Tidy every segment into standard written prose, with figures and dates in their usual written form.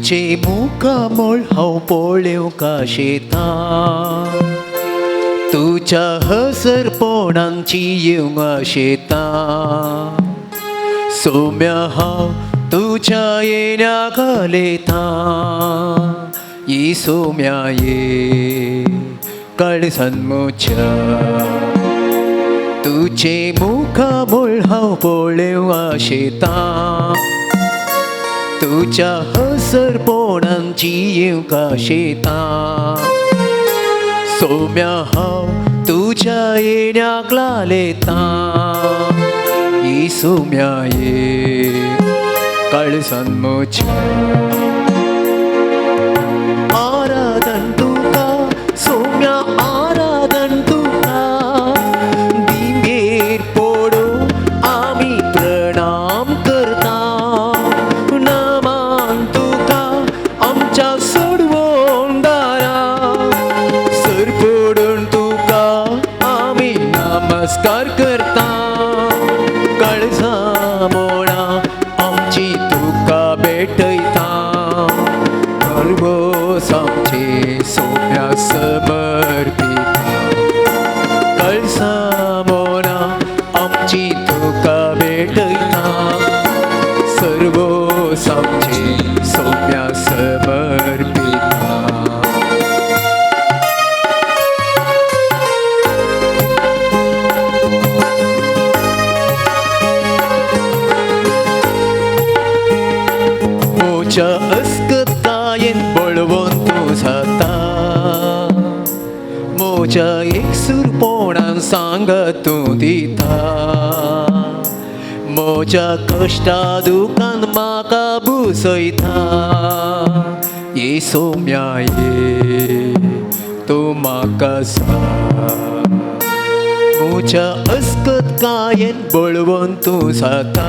तुजे मुखामळ हांव पळोवंक आशेतां, तुज्या हसरपणान जियेवंक आशेतां. सोम्या हांव तुज्या येण्याक घालयतां, ये सोम्या ये काळजान म्हज्या. तुजे मुखामळ हांव पळोवंक आशेतां, तुज्या हसरपणान जियेवंक आशेतां. सोम्या हांव तुज्या येण्याक लालेतां, ये सोम्या ये काळजान म्हज्या. आराधन तुका सोम्या, आराधन तुका, दिंबेर पडून आमी प्रणाम करता. नमान तुका आमच्या सोडवणदारा, सर पडून तुका आमी नमस्कार करता. काळजा मोडा आमची तुका भेटयता, सर्वोस आमचे सोम्या समर्पिता. काळजा मोडा आमची तुका भेटयता, सर्वोस आमचे सोम्या समर्पिता. म्हज्या अस्कतायेन बळवंत तूं जाता, म्हज्या एकसुरपणान सांगत तूं दिता. म्हज्या कश्टा दुकान म्हाका बुसयता, ये सोम्या ये तूं म्हाका सांग. म्हज्या अस्कतकायेन बळवंत तूं जाता,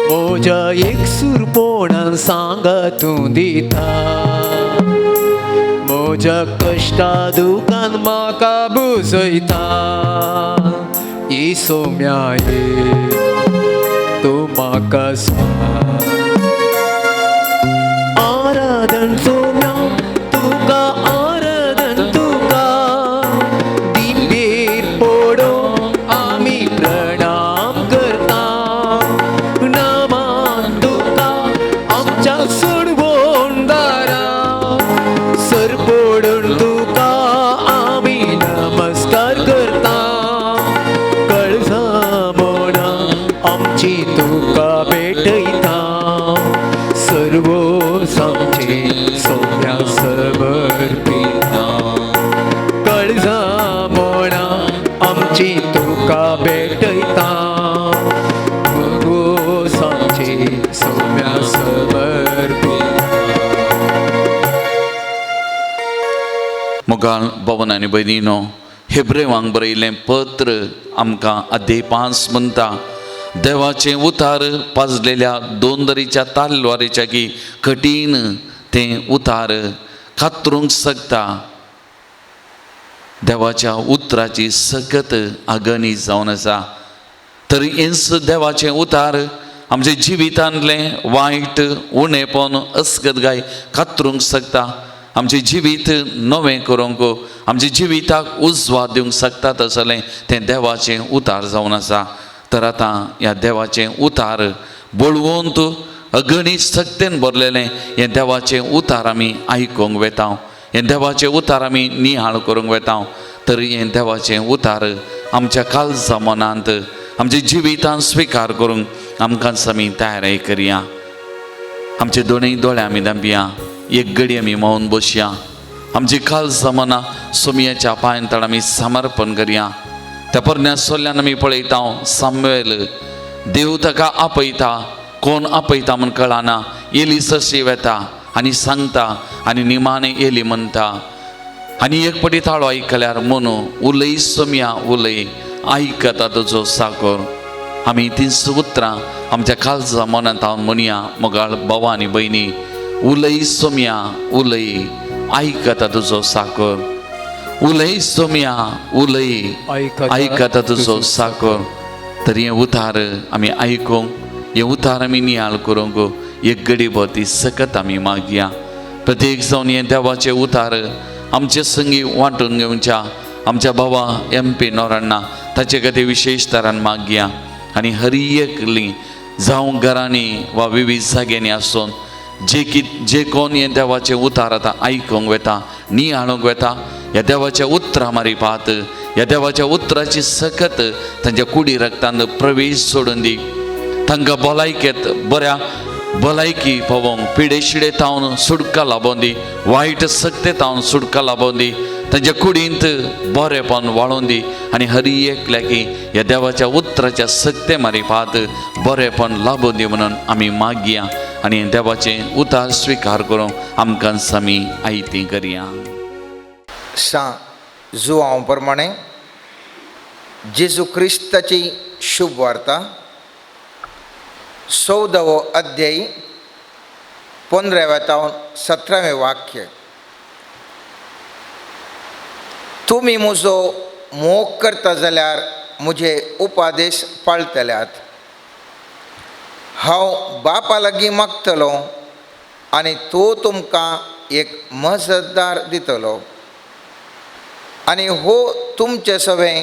म्हज्या एकसुरपणान सांगत तूं दिता. म्हज्या कश्टा दुकान म्हाका बुजयता, ये सोम्या ये तूं म्हाका सांग. आराधन सोम्या तुका, आराधन तुका, दिंबेर पडून आमी प्रणाम करता. नमान तुका आमच्या सोडवणदारा, सर पडून तुका आमी नमस्कार करता. काळजा मोडा आमची तुका भेटयता, सर्वोस आमचे सोम्या समर्पिता. काळजा मोडा आमची तुका भेटयता, सर्वोस आमचे सोम्या समर्पिता. मोगाळ भवन आनी भयणीनो, हेब्रेवांक बरयलें पत्र आमकां अध्याय 5 म्हणटा, देवाचें उतार पाजलेल्या दोन दरीच्या तालवारीच्या की कठीण तें उतार कातरूंक शकता. देवाच्या उतराची सकत अगणी जावन आसा. तर हेंच देवाचें उतार आमच्या जिवितांतलें वायट उणेपण अस्कत गाय कातरूंक शकता, आमचें जिवीत नवें करूंक, आमच्या जिविताक उजवाड दिवंक शकता. तसलें तें देवाचें उतार जावन आसा. तर आतां ह्या देवाचें उतार बळवंत अगणीत शक्तेन भरलेलें हें देवाचें उतार आमी आयकूंक वेता, हें देवाचें उतार आमी निहाळ करूंक वेता. तर हें देवाचें उतार आमच्या काळजा मनांत आमच्या जिवितांत स्विकार करूंक आमकां आमी तयारी करया. आमचे दोनूय दोळे आमी धांपया, एक घडी आमी मौन बसया. आमची काळजा मनां सोमयाच्या पांयां तळ आमी समर्पण करया. त्या पोरण्या सोल्यान आमी पळयता सामुएल देव ताका आपयता, कोण आपयता म्हूण कळना. एली सशी वेता आनी सांगता आनी निमाणें एली म्हणटा आनी एक पटी ताळो आयकल्यार मनू उलय सोमया उलय, आयकता तुजो साकर. आमी तींच उतरां आमच्या काळजा मनांत हांव म्हणया. मोगाळ भाव आनी भयणी, उलय सोमया उलय, आयकता तुजो साकर. उलय सोमया उलय, आयकता तुजो साकर. तर हें उतार आमी आयकूंक, हें उतार आमी नियाळ करूंक, एक गडी ती सकत आमी मागया. प्रत्येक जावन हें देवाचें उतार आमचे संगी वांटून घेवच्या आमच्या बाबा एम पी नोरांना ताचे खातीर विशेश तरान मागया. आनी हर एकली जावं घरांनी वा विविध जाग्यांनी आसून जे की जे कोण हें देवाचें उतार आतां आयकूंक वेता नियाळूंक वेता ह्या देवाच्या उतरां मारिपात ह्या देवाच्या उतराची सकत तांच्या कुडी रक्तान प्रवेश सोडून दी. तांकां भलायकेत बऱ्या भलायकी पावोवंक पिडे शिडे तावन सुटका लाबोवन दी, वायट सक्ते तावन सुटका लाबोवन दी, तांच्या कुडींत बरेपण वाळोवन दी आनी हर एकल्याकी ह्या देवाच्या उतराच्या सक्ते मारिपात बरेपण लाबोवन दी म्हणून आमी मागया आनी देवाचें उतार स्विकार करूंक आमकां सामी आयती करया. सां जुआंव प्रमाणे जेजू क्रिस्ताची शुभ वार्ता 14वो अध्याय 15व्या तावन 17वें वाक्य. तुमी म्हजो मोग करता जाल्यार म्हजे उपादेश पाळटल्यात. हांव बापा लागीं मागतलो आनी तो तुमकां एक मजतदार दितलो आनी हो तुमचे सवें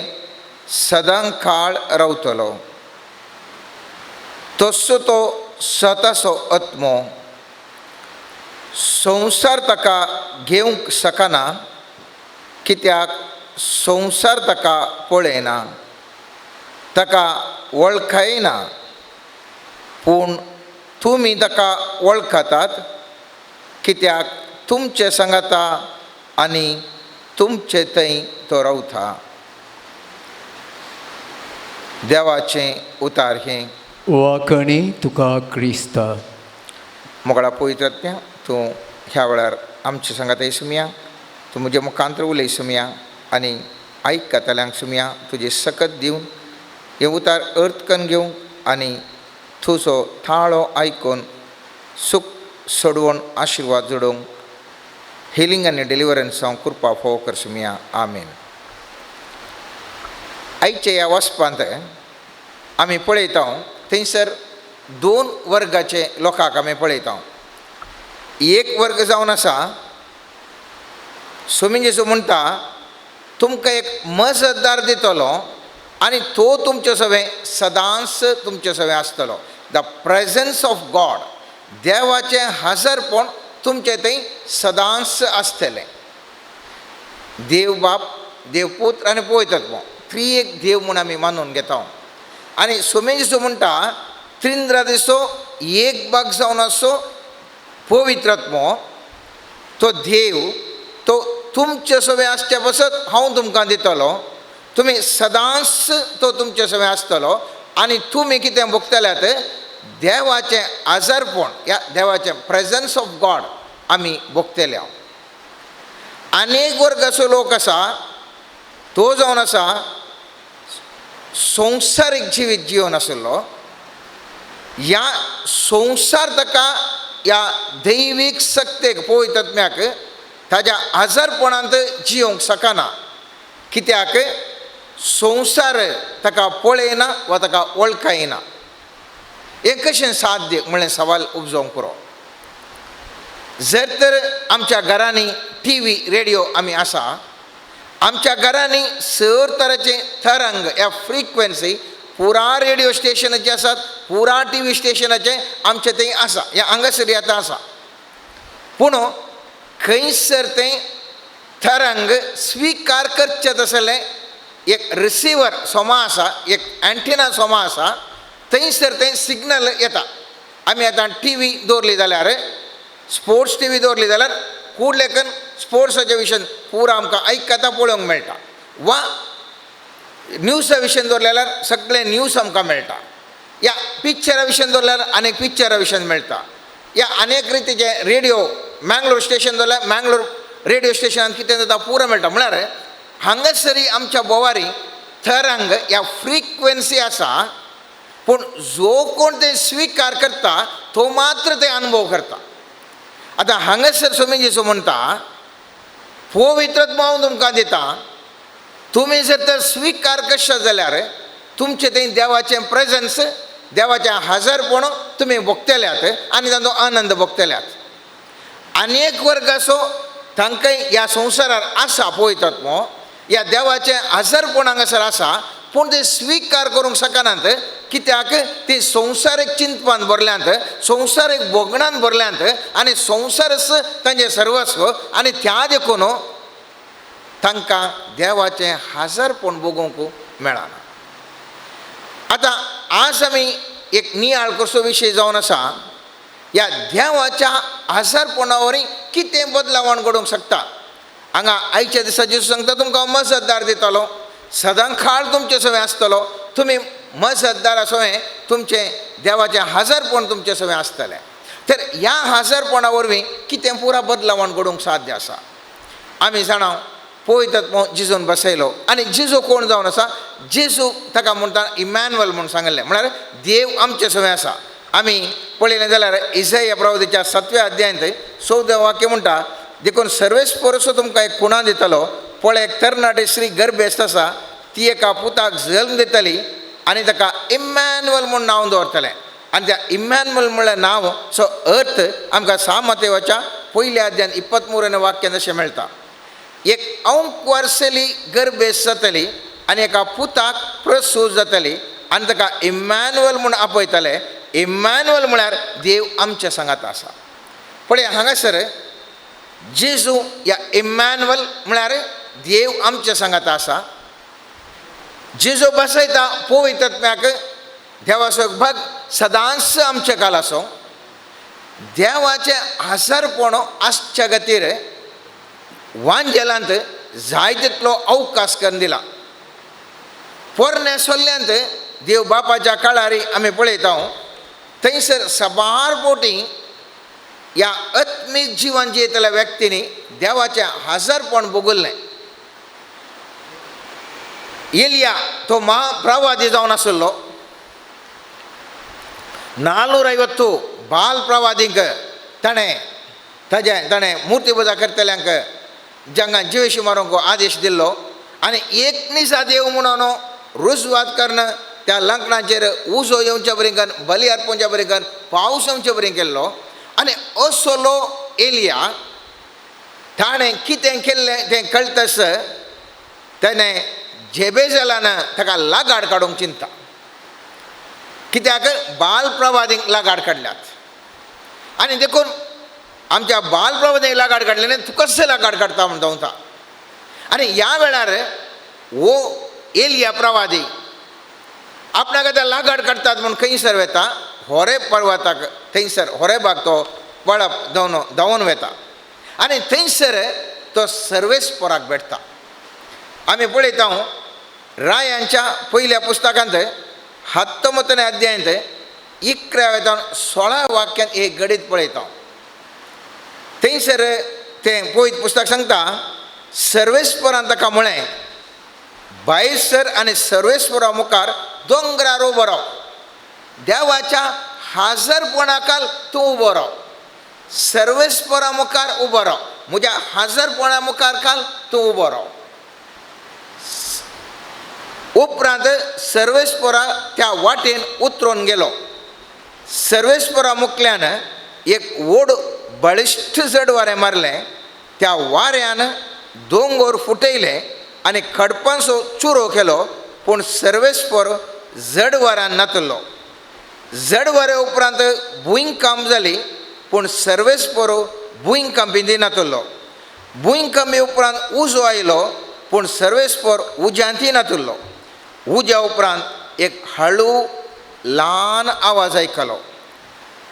सदां काळ रावतलो. तसो तो सताचो आत्मो संवसार ताका घेवंक शकना कित्याक संवसार ताका पळयना ताका वळखयना, पूण तुमी ताका वळखतात कित्याक तुमचे सांगाता आनी तुमचे थंय तो रावता. देवाचें उतार हें. वाकणी तुका क्रिस्ता. मोगळा पवित्रत्या तूं ह्या वेळार आमचे सांगाता सुमया, तूं म्हज्या मुखांतर उलय सुमया आनी आयकतल्यांक सुमया तुजें सकत दिवन हें उतार अर्थ करून घेवंक आनी तुजो थाळो आयकून सूख सोडवण आशिर्वाद जोडूंक हिलींग आनी डिलिवरन्स हांव कृपा फोव कर सुमया. आमेन. आयच्या ह्या वचपांत आमी पळयता थंयसर दोन वर्गाचे लोकांक आमी पळयता. एक वर्ग जावन आसा स्वामी जेजू म्हणटा तुमकां एक मजतदार दितलो आनी तो तुमचे सवें सदांच तुमचे सवें आसतलो. The presence of God, देवाचें हाजरपण तुमचें थंय सदांच आसतलें. देव बाप, देव पूत आनी पवित्र आत्मो त्री एक देव म्हूण आमी मानून घेता. आनी स्वामी जेजू म्हणटा त्रिंद्रा दिसो एक भाग जावन आसो पवित्र आत्मो तो देव तो तुमचे सवें आसचे पासत हांव तुमकां दितलो, तुमी सदांच तो तुमचे सवें आसतलो आनी तुमी कितें भोगतल्यात देवाचें आजारपण ह्या देवाचें प्रेजन्स ऑफ गॉड आमी भोगतले. आनी एक वर्गाचो लोक आसा तो जावन आसा संवसारीक जिवीत जिवन आशिल्लो. ह्या संवसार ताका ह्या दैवीक सक्तेक पवित्र आत्म्याक ताज्या आजारपणांत जिवंक शकना कित्याक संवसार ताका पळयना वा ताका वळखयना. हें कशें साध्य म्हणलें सवाल उपजोवंक पुरो. जर तर आमच्या घरांनी टी व्ही रेडियो आमी आसा, आमच्या घरांनी सर तराचे तरंग ह्या फ्रिक्वन्सी पुरा रेडियो स्टेशनाचे आसात, पुरा टी व्ही स्टेशनाचे आमचे थंय आसा, ह्या हांगासर आतां आसा. पूण खंयसर तें तरंग स्विकार करचें तसलें एक रिसिवर सोमा आसा, एक एंटिना सोमा आसा, थंयसर तें सिग्नल येता. आमी आतां टी व्ही दवरली जाल्यार स्पोर्ट्स टी व्ही दवरली जाल्यार कूडलेकन स्पोर्ट्साच्या विशयान पुरा आमकां आयकता पळोवंक मेळटा, वा न्यूजा विशयान दवरले जाल्यार सगळे न्यूज आमकां मेळटा, या पिक्चरा विशयान दवरल्यार अनेक पिक्चरा विशयान मेळटा, या अनेक रितीचे रेडियो मँगलोर स्टेशन दवरल्यार मँगलोर रेडियो स्टेशनान कितें जाता पुरो मेळटा. म्हळ्यार हांगासरी आमच्या बोवारी तरंग ह्या फ्रिक्वन्सी आसा, पूण जो कोण ते स्विकार करता तो मात्र ते अनुभव करता. आतां हांगासर स्वामी जेजू म्हणटा पवित्र आत्मो हांव तुमकां दिता, तुमी जर तर स्विकार कशें जाल्यार तुमचें थंय देवाचें प्रेजन्स देवाचें हाजरपण तुमी भोगतल्यात आनी तांचो आनंद भोगतल्यात. आनी एक वर्ग असो तांकांय ह्या संवसारार आसा पवित्र आत्मो, ह्या देवाचें हजारपण हांगासर आसा, पूण ते स्विकार करूंक शकनात. कित्याक ती संवसारीक चिंतपान भरल्यांत, संवसारीक भोगणान भरल्यांत आनी संवसारच तांचें सर्वस्व आनी त्या देखून तांकां देवाचें हजारपण भोगूंक मेळना. आतां आज आमी एक नियाळ कसो विशय जावन आसा, ह्या देवाच्या हजारपणा वरवीं कितें बदलावण घडोवंक शकता. हांगा आयच्या दिसा जेजू सांगता, तुमकां हांव मजतदार दितलो, सदां काळ तुमचे सवें आसतलो, तुमी मजतदारा सवें तुमचें देवाचें हजारपण तुमचे सवें आसतलें. तर ह्या हजारपणा वरवीं कितें पुरा बदलावण घडोवंक साध्य आसा. आमी जाणा पवित्र आत्मो जेजून बसयलो आनी जेजू कोण जावन आसा, जेजू ताका म्हणटा इमॅन्युअल म्हूण सांगिल्लें, म्हळ्यार देव आमचे सवें आसा. आमी पळयलें जाल्यार इसाया प्रवादीच्या 7व्या अध्यायांत 14 वाक्य म्हणटा, देखून सर्वेस्परसो तुमकां एक खुणा दितलो, पळय एक तरणाटी स्त्री गर्भेस्त आसा, ती एका पुताक जल्म दितली आनी ताका इमॅन्युअल म्हूण नांव दवरतलें. आनी त्या इमॅन्युअल म्हणल्यार नांव सो अर्थ आमकां सामतेवाच्या पयल्या अध्यायान 23 वाक्यान अशें मेळटा, एक अंक चली गर्भेस्त जातली आनी एका पुताक प्रसूत जातली आनी ताका इमॅन्युअल म्हूण आपयतले. इमॅन्युअल म्हळ्यार देव आमच्या सांगात आसा. पळय हांगासर जेजू ह्या इमॅन्युअल म्हळ्यार देव आमच्या सांगात आसा. जेजू बसयता पवित्र आत्म्याक देवाचो एक भाग सदांच आमच्या काल आसो. देवाचें हजारपण आसच्या खातीर वांजेलांत जाय तितलो अवकाश करून दिला. पोरण्या सोल्ल्यांत देव बापाच्या काळारी आमी पळयता, थंयसर साबार बोटी ह्या आत्मीक जिवन जियेतल्या व्यक्तींनी देवाचें हजारपण भोगल्लें. एलिया तो महाप्रवादी जावन आशिल्लो, 450 बाल प्रवादींक ताणें ताजें ताणें मुर्ती पुजा करतल्यांक जंगान जिवेशी मारूंक आदेश दिल्लो आनी एक निसा देव म्हणून रुजवात करून त्या लांकडांचेर उजो येवच्या बरी करून बली अर्पणच्या बरी करून पावस येवचे बरी केल्लो. आनी असलो एलिया ताणें कितें केल्लें तें कळटस तेणें जेबेजलान ताका लागाड काडूंक चिंता, कित्याक बाल प्रवादींक लागाड काडल्यात आनी देखून आमच्या बाल प्रवादींक लागाड काडले न्ही, तूं कशें लागाड काडटा म्हूण धांवता. आनी ह्या वेळार हो एलिया प्रवादी आपणाक आतां लागाड काडटात म्हूण खंयसर वता, होरे पर्वताक, थंयसर होरेबाक तो पळप धांवन वता आनी थंयसर तो सर्वेस्पराक भेटता. आमी पळयता रायांच्या पयल्या पुस्तकांत 19 अध्यायांत 11 16 वाक्यांत एक घडीत पळयता. थंयसर तें पवित्र पुस्तक सांगता, सर्वेस्परान ताका म्हळें, भायर सर आनी सर्वेस्परा मुखार दोंगरार उबो राव, देवाच्या हजारपणाकाल तूं उबो राव, सर्वेस्परा मुखार उबो राव, म्हज्या हजारपणा मुखार काल तूं उबो राव. उपरांत सर्वेस्परा त्या वाटेन उतरून गेलो. सर्वेस्परा मुखल्यान एक व्हड बळिश्ट जड वारें मारलें, त्या वाऱ्यान दोंगर फुटयले आनी खडपांचो चुरो केलो, पूण सर्वेस्पर जड वाऱ्यान नातलो. जड वाऱ्या उपरांत भुंयकांप जाली, पूण सर्वेस्पर भुंयकांपी नातलो. भुंयकांपी उपरांत उजो आयलो, पूण सर्वेस्पर उज्यांतय नातलो. उज्या उपरांत एक हळू ल्हान आवाज आयकलो.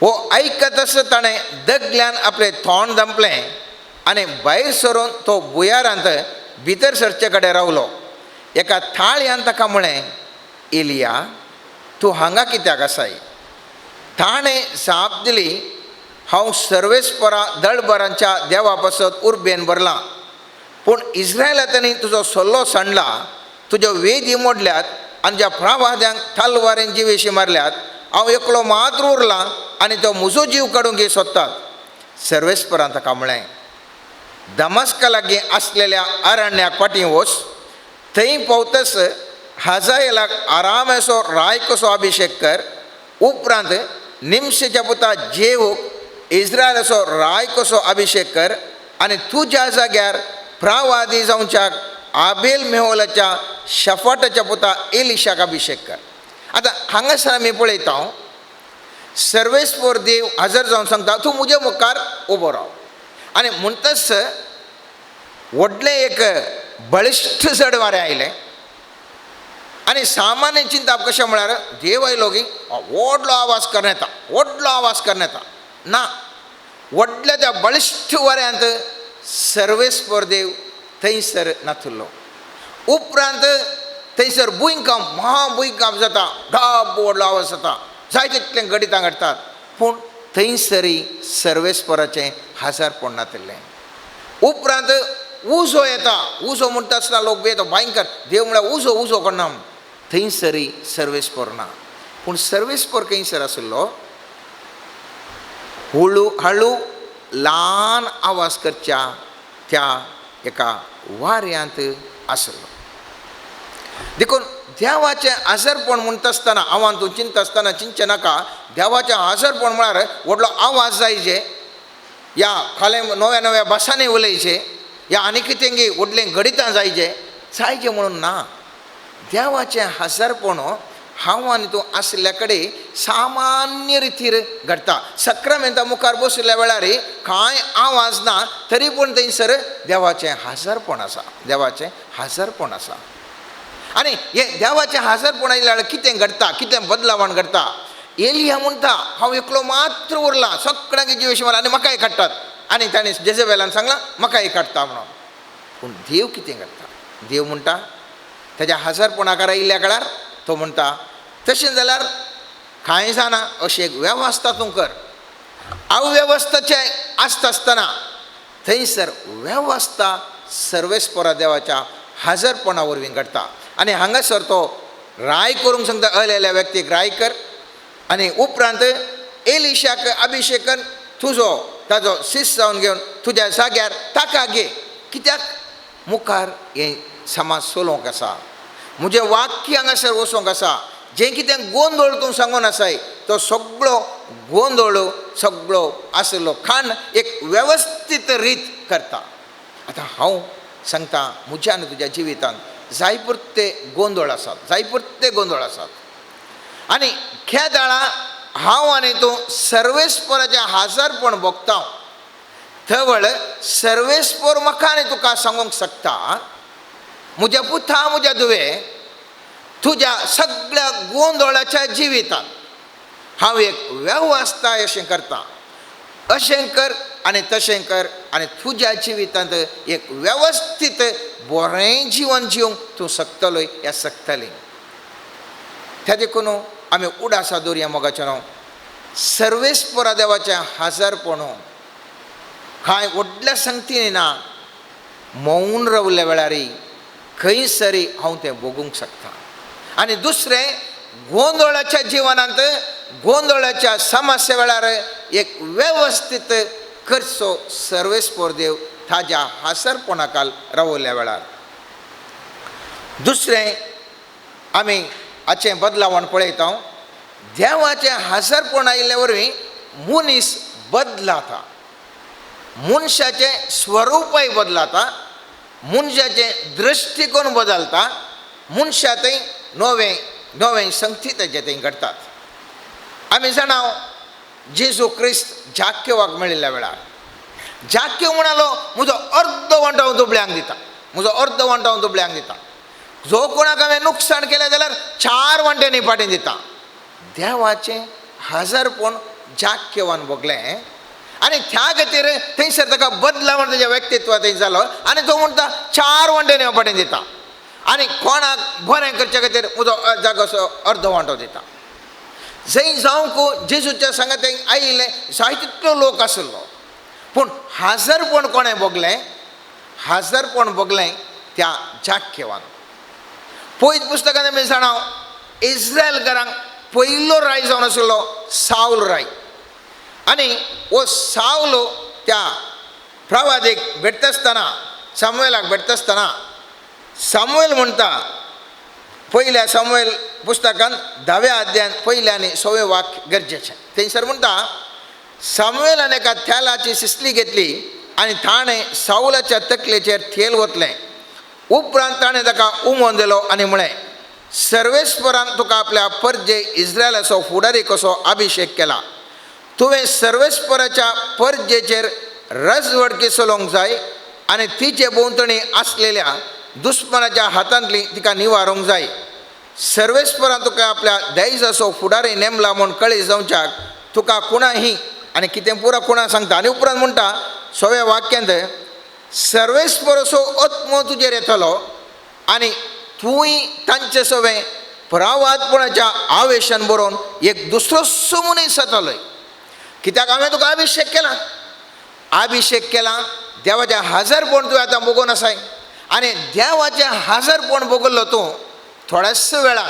हो आयकत आसतना ताणें दगल्यान आपलें तोंड धांपलें आनी भायर सरून तो भुंयारांत भितर सरचे कडेन रावलो. एका थाळयान ताका म्हळें, एलिया तूं हांगा कित्याक आसाय? ताणें जाप दिली, हांव सर्वेस्परा दळबरांच्या देवा पासत उर्बेन भरलां, पूण इस्रायलांनी तुजो सल्लो सांडला, तुज्यो वेदी मोडल्यात आनी ज्या प्रवाद्यांक तलवारेन जिवेशी मारल्यात, हांव एकलो मात्र उरलां आनी तो म्हजो जीव काडूंक हे सोदतात. सर्वेस्परान ताका म्हळें, दमस्का लागीं आसलेल्या अरण्याक फाटीं वच, थंय पावतस हजायलाक आरामाचो राय कसो अभिशेक कर, उपरांत निमशेच्या पुता जेहूक इस्रायलाचो राय कसो अभिशेक कर आनी तुज्या जाग्यार प्रावादी जावच्याक आबेल मेहोलाच्या शफाटाच्या पुता एलिशाक अभिशेक कर. आतां हांगासर आमी पळयता सर्वेस्पोर देव हजर जावन सांगता तूं म्हजे मुखार उबो राव. आनी म्हणटच व्हडलें एक बळिश्ट जड वारें आयलें. आनी सामान्य चिंताप कशें म्हळ्यार देव आयलो की व्हडलो आवाज करून येता, व्हडलो आवाज करून येता. ना, व्हडल्या त्या बळिश्ट वाऱ्यांत सर्वेस्पोर देव थंयसर नातुल्लो. उपरांत थंयसर भुंयकांप, महाभुंयकांप जाता, डाब व्हडलो आवाज जाता, जाय तितलें घडितां घडटात, पूण थंयसरी सर्वेस्पोराचें हाजारपण नातिल्लें. उपरांत उजो येता, उजो म्हणटा आसतना लोक भियेता भयंकर, देव म्हळ्यार उजो उजो कोणा, थंयसरी सर्वेस्पोर ना. पूण सर्वेस्पोर खंयसर आशिल्लो? हळू हळू ल्हान आवाज करच्या त्या एका वाऱ्यांत आशिल्लो. देखून देवाचें आजारपण म्हणटा आसतना हांव तूं चिंता आसतना चिंतचें नाका. देवाचें आजारपण म्हळ्यार व्हडलो आवाज जायचे, या खाले नव्या नव्या भासांनी उलयचे, या आनी कितें व्हडलें घडितां जायचे जायचें म्हणून ना. देवाचें हाजारपण हांव आनी तूं आशिल्ल्या कडेन सामान्य रितीर घडटा. सक्रामेंता मुखार बशिल्ल्या वेळार कांय आवाज ना तरी पूण थंयसर देवाचें हाजारपण आसा, देवाचें हाजारपण आसा. आनी हें देवाचें हाजारपण आयिल्ल्या वेळार कितें घडटा, कितें बदलावण घडटा. एलिया म्हणटा हांव एकलो मात्र उरलां, सगळ्यांक जिवेश मारला आनी म्हाकाय काडटात. आनी ताणें जेजेबेलान सांगलां म्हाकाय काडटा म्हणून. पूण देव कितें करता? देव म्हणटा ताज्या हाजारपणाकार आयिल्ल्या काळार तो म्हणटा तशें जाल्यार कांय जाणा अशी एक वेवस्था तूं कर. अवेवस्थेचें आसता आसतना थंयसर वेवस्था सर्वेस्पोरा देवाच्या हाजरपणा वरवीं घडटा. आनी हांगासर तो राय करूंक सांगता अलेल्या व्यक्तीक राय कर आनी उपरांत एलिशाक अभिशेकन तुजो ताजो शिस्त जावन घेवन तुज्या जाग्यार ताका घे. कित्याक मुखार हें समाज चलोवंक आसा, म्हजें वाक्य हांगासर वचोंक आसा, जें कितें गोंदळ तूं सांगून आसाय तो सगळो गोंदळ सगळो आशिल्लो खाण एक वेवस्थीत रीत करता. आतां हांव सांगता म्हज्या आनी तुज्या जिवितांत जायपुरते गोंदळ आसात, जायपुरते गोंदळ आसात. आनी खेदाळा हांव आनी तूं सर्वेस्पोराचें हाजारपण भोगता. थवळ सर्वेस्पोर म्हाका आनी तुका सांगूंक शकता म्हज्या पुता म्हज्या धुवे तुज्या सगळ्या गोंदळाच्या जिवितांत हांव एक वेवस्था अशें करता, अशें कर आनी तशें कर आनी तुज्या जिवितांत एक वेवस्थीत बरें जिवन जिवंक तूं शकतलो या शकतली. त्या देखून आमी उडासा दवरया मोगाचें नांव सर्वेस्पोरा देवाचें हाजारपण कांय व्हडल्या संगतीन ना मौन रावल्या वेळार खंयसरी हांव तें भोगूंक शकता. आनी दुसरें गोंदळाच्या जिवनांत गोंदळाच्या समस्या वेळार एक वेवस्थीत करचो सर्वेस्पोर देव ताज्या हासरपणाकाल रावल्या वेळार. दुसरें आमी हाचें बदलावण पळयता. देवाचें हासरपण आयिल्ले वरवीं मनीस बदलाता, मनशाचें स्वरूपय बदलाता, मनशाचें दृश्टिकोन बदलता, मनशा थंय नवें नवें संगती ताजे थंय घडटात. आमी जाणा जेजू क्रिस्त जाक्योवाक मेळिल्ल्या वेळार जाक्यो म्हणालो म्हजो अर्दो वांटो हांव दुबळ्यांक दिता, म्हजो अर्दो वांटो हांव दुबळ्यांक दिता, जो कोणाक हांवें नुकसाण केलें जाल्यार 4 वांट्यांनी फाटीं दिता. देवाचें हाजारपण जाक्योवान भोगलें आनी त्या खातीर थंयसर ताका बदलावण ताज्या व्यक्तित्वा थंय जालो आनी तो म्हणटा 4 वांट्यांनी हांव फाटीं दिता आनी कोणाक बरें करचे खातीर म्हजो जागो अर्दो वांटो दिता. जंय जावंक जेजूच्या सांगात आयिल्लें जाय तितलो लोक आशिल्लो, पूण हाजरपण कोणें भोगलें? हाजरपण भोगलें त्या जाक्यवान. पयत पुस्तकांत आमी जाणा इस्रायलकारांक पयलो राय जावन आशिल्लो सावल राय. आनी हो सावल त्या प्रवादीक भेटता आसतना सामुएलाक भेटता आसतना सामुएल म्हणटा पयल्या सामुएल पुस्तकान 10व्या अध्यायान पयल्या आनी 6वें वाक्य गरजेचें. थंयसर म्हणटा, सामुएलान एका तेलाची सिसली घेतली आनी ताणें सावलाच्या तकलेचेर तेल ओतलें. उपरांत ताणें ताका उमोन दिलो आनी म्हळें, सर्वेस्परान तुका आपल्या परजे इस्रायलाचो फुडारी कसो अभिशेक केला. तुवें सर्वेस्पराच्या परजेचेर रजवडकी चलोवंक जाय आनी तिचे भोंवतणी आसलेल्या दुस्मानाच्या हातांतली तिका निवारूंक जाय. सर्वेस्परान तुका आपल्या दैजाचो फुडारी नेमला म्हूण कळी जावच्याक तुका कोणाही आनी कितें पुरो कोणा सांगता. आनी उपरांत म्हणटा 6व्या वाक्यांत, सर्वेस्पराचो आत्मो तुजेर येतलो आनी तूंय तांचे सवें प्रवादपणाच्या आवेशान बरोवन एक दुसरो मनीस जातलो. कित्याक हांवें तुका अभिशेक केला, अभिशेक केला देवाचें हाजरपण तुवें आतां भोगून आसाय आनी देवाचें हाजरपण भोगल्लो तूं थोड्याच वेळान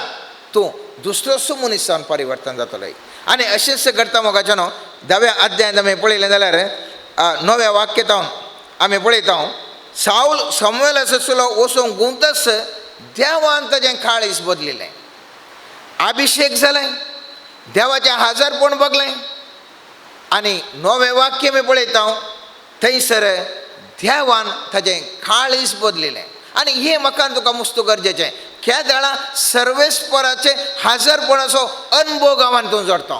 तूं दुसरोच मनीस जावन परिवर्तन जातलो. आनी अशेंच घडटा मोगाचें न्हू 10व्या अध्यायांत आमी पळयलें जाल्यार 9व्या वाक्यतावन आमी पळयता, सावल सामुएलाचो चलो वचूंक गुंतच देवान ताजें काळीज बदलिलें, अभिशेक जालें, देवाचें हाजरपण बगलें. आनी 9वें वाक्य आमी पळयता थंयसर देवान ताजें काळीज बदलिलें. आनी हें म्हाका तुका मुस्तू गरजेचें. केदळा सर्वेस्पराचें हाजरपणाचो अनभोग हांव तूं जोडटा,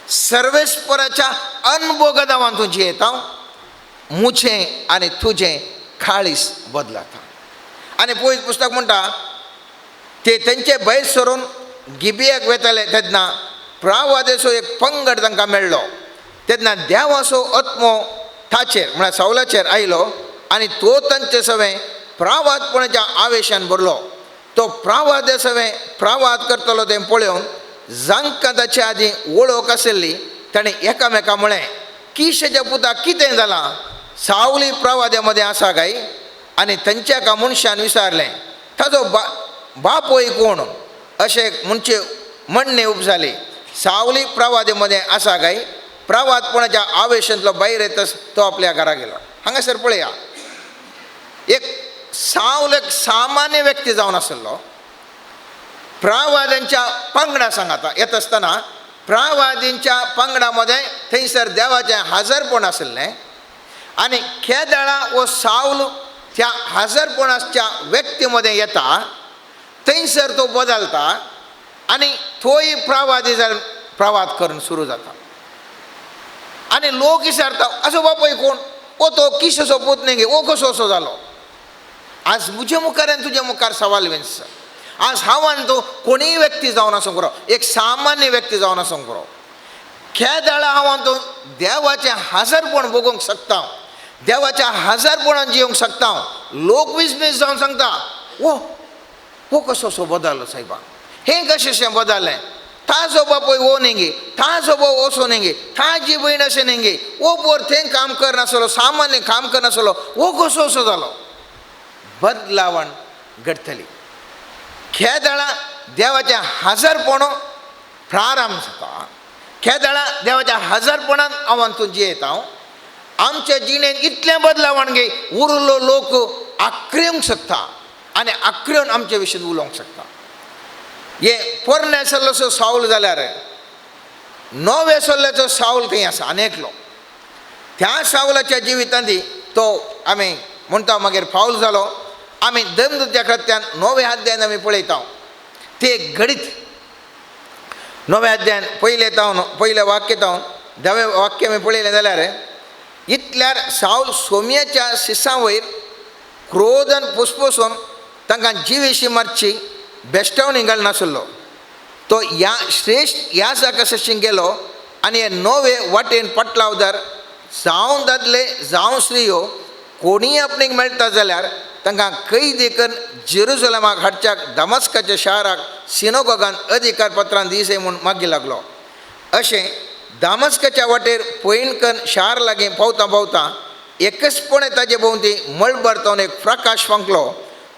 सर्वेस्पराच्या अनभोगान हांव तूं जियेता, मुझें आनी तुजें काळीज बदलता. आनी पयस पुस्तक म्हणटा, ते तेंचे भायर सरून गिबियाक वेताले तेन्ना प्रावादेचो एक पंगड तांकां मेळ्ळो. तेन्ना देवाचो आत्मो ताचेर म्हळ्यार सावलाचेर आयलो आनी तो तांचे सवें प्रावादपणाच्या आवेशान भरलो. तो प्रावादे सवें प्रावाद करतलो तें पळोवन जांकां ताचे आदीं वळख आशिल्ली ताणें एकामेका म्हळें, किशेच्या पुताक कितें जालां? सावली प्रवाद्या मदें आसा काय? आनी तांच्या एका मनशान विचारलें, ताजो बापूय कोण? अशें म्हणचे म्हणणें उपजाली. सावली प्रवादे मदें आसा काय? प्रवादपणाच्या आवेशांतलो भायर येतच तो आपल्या घरा गेलो. हांगासर पळया, एक सावल एक सामान्य व्यक्ती जावन आशिल्लो, प्रावाद्यांच्या पंगडा सांगाता येत आसतना प्रावादींच्या पंगडा मदें थंयसर देवाचें हाजरपण आशिल्लें. आनी केदळा हो सावल त्या हाजरपणाच्या व्यक्ती मदें येता थंयसर तो बदलता आनी तोय प्रावादी जावन प्रवाद करून सुरू जाता. आनी लोक विचारता, असो बापूय कोण? ओ तो किशेचो पूत न्ही गे, ओ कसो असो जालो? आज म्हजे मुखार आनी तुजे मुखार सवाल वेंच. आज हांव आनी तूं कोणीय व्यक्ती जावन आसूंक पुरो, एक सामान्य व्यक्ती जावन आसूंक पुरो, केदळा हांव आनी तूं देवाचें हाजरपण भोगूंक शकता, देवाच्या हाजरपणान जियोंक शकता. लोक विस्मीस जावन सांगता, ओ हो कसो असो बदललो सायबा, हें कशें बदललें? ताजो बापूय हो न्ही गे, ताजो भाव असो न्ही गे, ताजी भयण अशें न्ही गे, ओ पोर थंय काम करनासलो, सामान्य काम करनासलो, हो कसो असो जालो? बदलावण घडटली. केदळा देवाचें हाजरपण प्रारंभ जाता, केदळा देवाच्या हाजरपणान हांव तूं जियेता, आमच्या जिणेंत इतलें बदलावण गे उरलो लोक आक्रेवंक शकता आनी आक्रेवन आमचे विशीं उलोवंक शकता. हे पोरण्या सल्ल्याचो सावल जाल्यार नव्या सल्ल्याचो सावल थंय आसा आनी एकलो. त्या सावलाच्या जिवितांत तो आमी म्हणटा मागीर फावल जालो. आमी दमदुत्या कृत्यान 9व्या अध्यायान आमी पळयता ते घडीत 9व्या अध्यायान पयले तावन पयलें वाक्य तावन 10वें वाक्य आमी पळयलें जाल्यार, इतल्यार सावल सोम्याच्या शिसां वयर क्रोधन पुसपुसून तांकां जिवेशी मारची बेश्टावणी घालनासलो. तो ह्या श्रेश्ठ ह्या जाका गेलो आनी हे नवे वाटेन पटलावदार जावं दादले जावं स्त्रियो कोणीय आपणेक मेळटा जाल्यार तांकां कैदी करून जेरुजलमाक हाडच्याक दमस्काच्या शाराक सिनोगोगान अधिकार पत्रान दिसे म्हूण मागी लागलो. अशें दामस्काच्या वाटेर पयण करून शार लागीं पावतां पावतां एकचपणे ताजे भोंवती मळबार तावन एक प्रकाश फांकलो.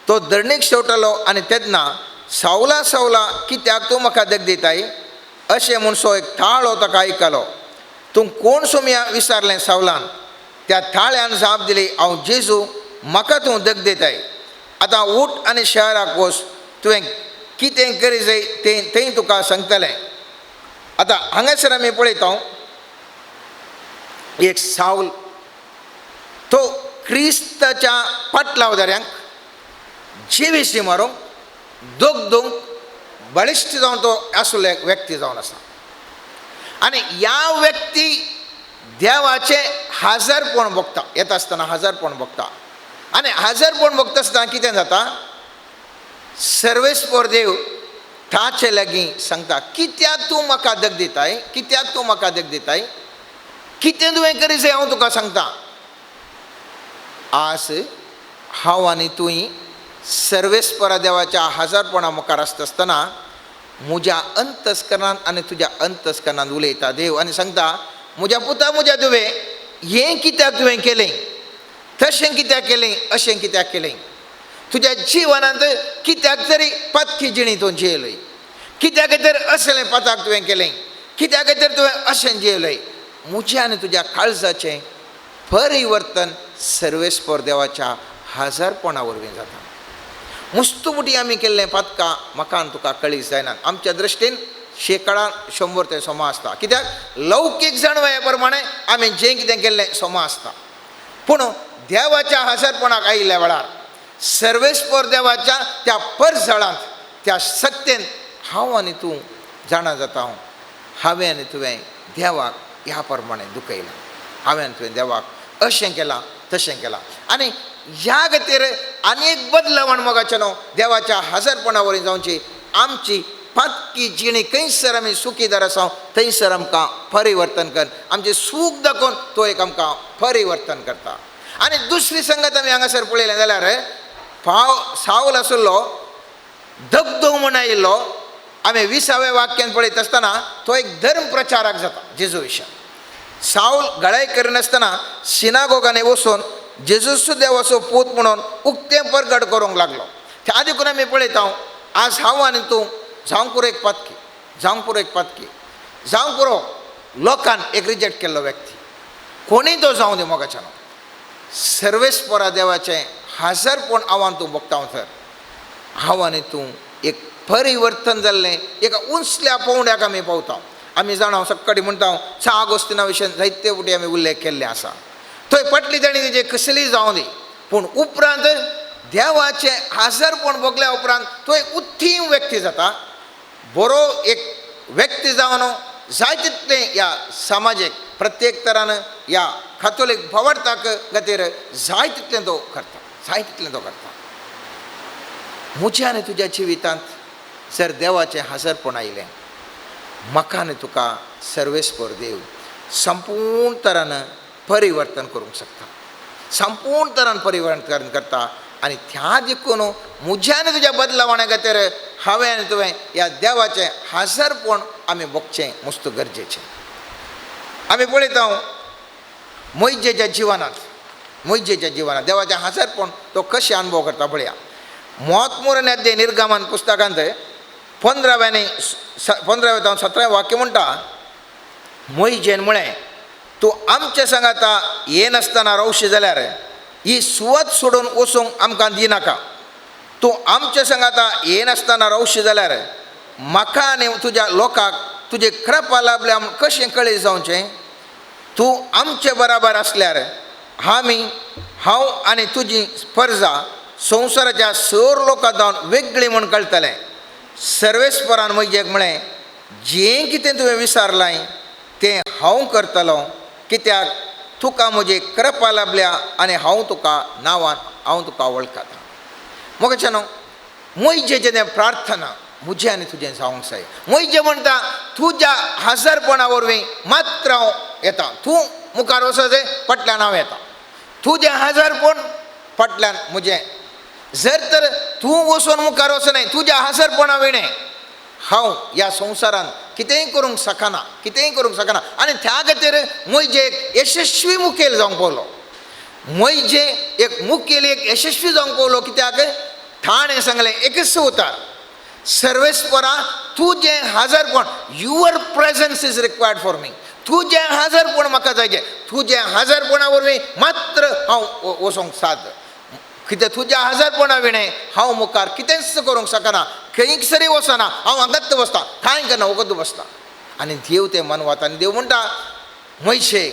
तो धरणीक शेवटलो आनी तेन्ना सावला सावला कित्याक तूं म्हाका दग दिताय अशें म्हूण सो एक ताळो ताका आयकलो. तूं कोण सोमया विचारलें सावलान. त्या ताळ्यान जाप दिली, हांव जेजू, म्हाका तूं दग दिताय. आतां उठ आनी शहराक वच, तुवें कितें करी जाय तें थंय तुका सांगतलें. आतां हांगासर आमी पळयता एक सावल तो क्रिस्ताच्या पाटलावदाऱ्यांक जिविशी मारूंक दोग बळिश्ट जावन तो आसलो एक व्यक्ती जावन आसा. आनी ह्या व्यक्ती देवाचें हाजरपण भोगता, येता आसतना हाजरपण भोगता. आनी हाजरपण भोगता आसतना कितें जाता, सर्वेस्पर देव ताचे लागीं सांगता, कित्याक तूं म्हाका दग दिताय, कित्याक तूं म्हाका दग दिताय, कितें तुवें करी जाय हांव तुका सांगता. आज हांव आनी तूं सर्वेस्परा देवाच्या हाजरपणा मुखार आसता आसतना म्हज्या अंतस्करणान आनी तुज्या अंतस्करणान उलयता देव आनी सांगता, म्हज्या पुता म्हज्या तुवें हें कित्याक तुवें केलें, तशें कित्याक केलें, अशें कित्याक केलें, तुज्या जिवनांत कित्याक तरी पातकी जिणी तूं जियेलय, कित्याक तर असलें पाताक तुवें केलें, कित्याक तर तुवें अशें जियेलय. म्हज्या आनी तुज्या काळजाचें परिवर्तन सर्वेस्पर देवाच्या हाजरपणा वरवीं जाता. मुस्तुमुटी आमी केल्लें पातकां म्हाका आनी तुका कळीस जायना. आमच्या दृश्टीन शेकडान 100 तें समा आसता, कित्याक लौकीक जाणवया प्रमाणे आमी जें कितें केल्लें समा आसता. पूण देवाच्या हाजरपणाक आयिल्ल्या वेळार सर्वेस्पर देवाच्या त्या परजळांत त्या सत्तेन हांव आनी तूं जाणा जाता, हांव हांवें आनी तुवें देवाक ह्या प्रमाणे दुखयलां, हांवें आनी तुवें देवाक अशें केलां तशें केलां. आनी ह्या खातीर आनी एक बदलावण मोगाचें न्हू देवाच्या हाजरपणा वरवीं जावची आमची पातकी जिणी खंयसर आमी सुखीदार आसा थंयसर आमकां परिवर्तन कर, आमचें सूख दाखोवन तो एक आमकां परिवर्तन करता. आनी दुसरी संगत आमी हांगासर पळयलें जाल्यार सावल आशिल्लो दगदग म्हूण आयिल्लो. आमी 20व्या वाक्यान पळयत आसतना तो एक धर्म प्रचारक जाता जेजू विशयान. सावल गळाय करिनासतना सिनागोगांनी वचून जेजूस देवाचो पूत म्हणून उक्तें परगट करूंक लागलो. त्या देखून आमी पळयता आज हांव आनी तूं जावंक पुरो एक पातकी, जावंक पुरो एक पातकी, जावंक पुरो लोकान एक रिजेक्ट केल्लो व्यक्ती, कोणीय तो जावं दी मोगाच्यान सर्वेस्परा देवाचें हाजरपण हांव आनी तूं भोगता. सर हांव आनी तूं एक परिवर्तन जाल्लें एका उंचल्या पावंड्याक आमी पावता. आमी जाणा सक्कडी म्हणटा सा आगोस्तिना विशयान जायते फावटी आमी उल्लेख केल्ले आसा. थंय पटली ताणी तेजे कसलीय जावं दी, पूण उपरांत देवाचें हाजरपण भोगल्या उपरांत तो एक उत्तीम व्यक्ती जाता, बरो एक व्यक्ती जावन जाय तितलें ह्या समाजेक प्रत्येक तरान ह्या कातोलीक भावार्थाक खातीर जाय तितलें तो करता, जाय तितलें तो करता. म्हज्या आनी तुज्या जिवितांत जर देवाचें हाजरपण आयलें, म्हाका आनी तुका सर्वेस्पर देव संपूर्ण तरान परिवर्तन करूंक शकता, संपूर्ण तरान परिवर्तन करता. आनी त्या देखून म्हज्या आनी तुज्या बदलावणा खातीर हांवें आनी तुवें ह्या देवाचें हाजरपण आमी भोगचें मस्त गरजेचें. आमी पळयता मोहिजेच्या जिवनांत, मोहिजेच्या जिवनांत देवाचें हाजरपण तो कशें अनुभव करता पळया. मोत मुरण निर्गमन पुस्तकांत 15व्या आनी 15व्या जावन 17व्या वाक्य म्हणटा, मोहिजेन म्हळें, तूं आमचे सांगाता येनासतना रावशी जाल्यार ही सुवात सोडून वचूंक आमकां दिनाका. तूं आमचे सांगाता येनासतना रावशी जाल्यार म्हाका आनी तुज्या लोकांक तुजे कृपा लाभल्या म्हूण कशें कळीत जावचें? तूं आमचे बराबर आसल्यार आमी हांव आनी तुजी परजा संवसाराच्या सर लोकां जावन वेगळी म्हूण कळटलें. सर्वेस्परान म्हजेक म्हळें, जें कितें तुवें विचारलां तें हांव करतलो, कित्याक तुका म्हजी कृपा लाभल्या आनी हांव तुका नांवान हांव तुका वळखता. मोगाच्या न्हू म्हजें तें प्रार्थना म्हजें आनी तुजें जावंक जाय. म्हजें म्हणटा तुज्या हाजरपणा वरवीं मात्र हांव येता, तूं मुखार वचत फाटल्यान हांव येता, तुजें हाजरपण फाटल्यान म्हजें. जर तर तूं वचून मुखार वचनाय तुज्या हाजरपणा विणें हांव ह्या संवसारांत कितेंय करूंक शकना, कितेंय करूंक शकना. आनी त्या खातीर म्हजें एक यशस्वी मुखेल जावंक पावलो, म्हजें एक मुखेल एक यशस्वी जावंक पावलो. कित्याक ताणें सांगलें एकच उतार, सर्वेस्परा तुजें हाजरपण, your presence is required for me. तुजें हाजरपण म्हाका जाय, तुजें हाजरपणा वरवीं मात्र हांव वचोंक साद. कितें तुज्या हाजरपणा विणें हांव मुखार कितेंच करूंक शकना. खंयसरी वचना, हांव हांगाच बसता, कांय करना, वगत बसता. आनी देव तें मनवाता आनी देव म्हणटा, मोयशे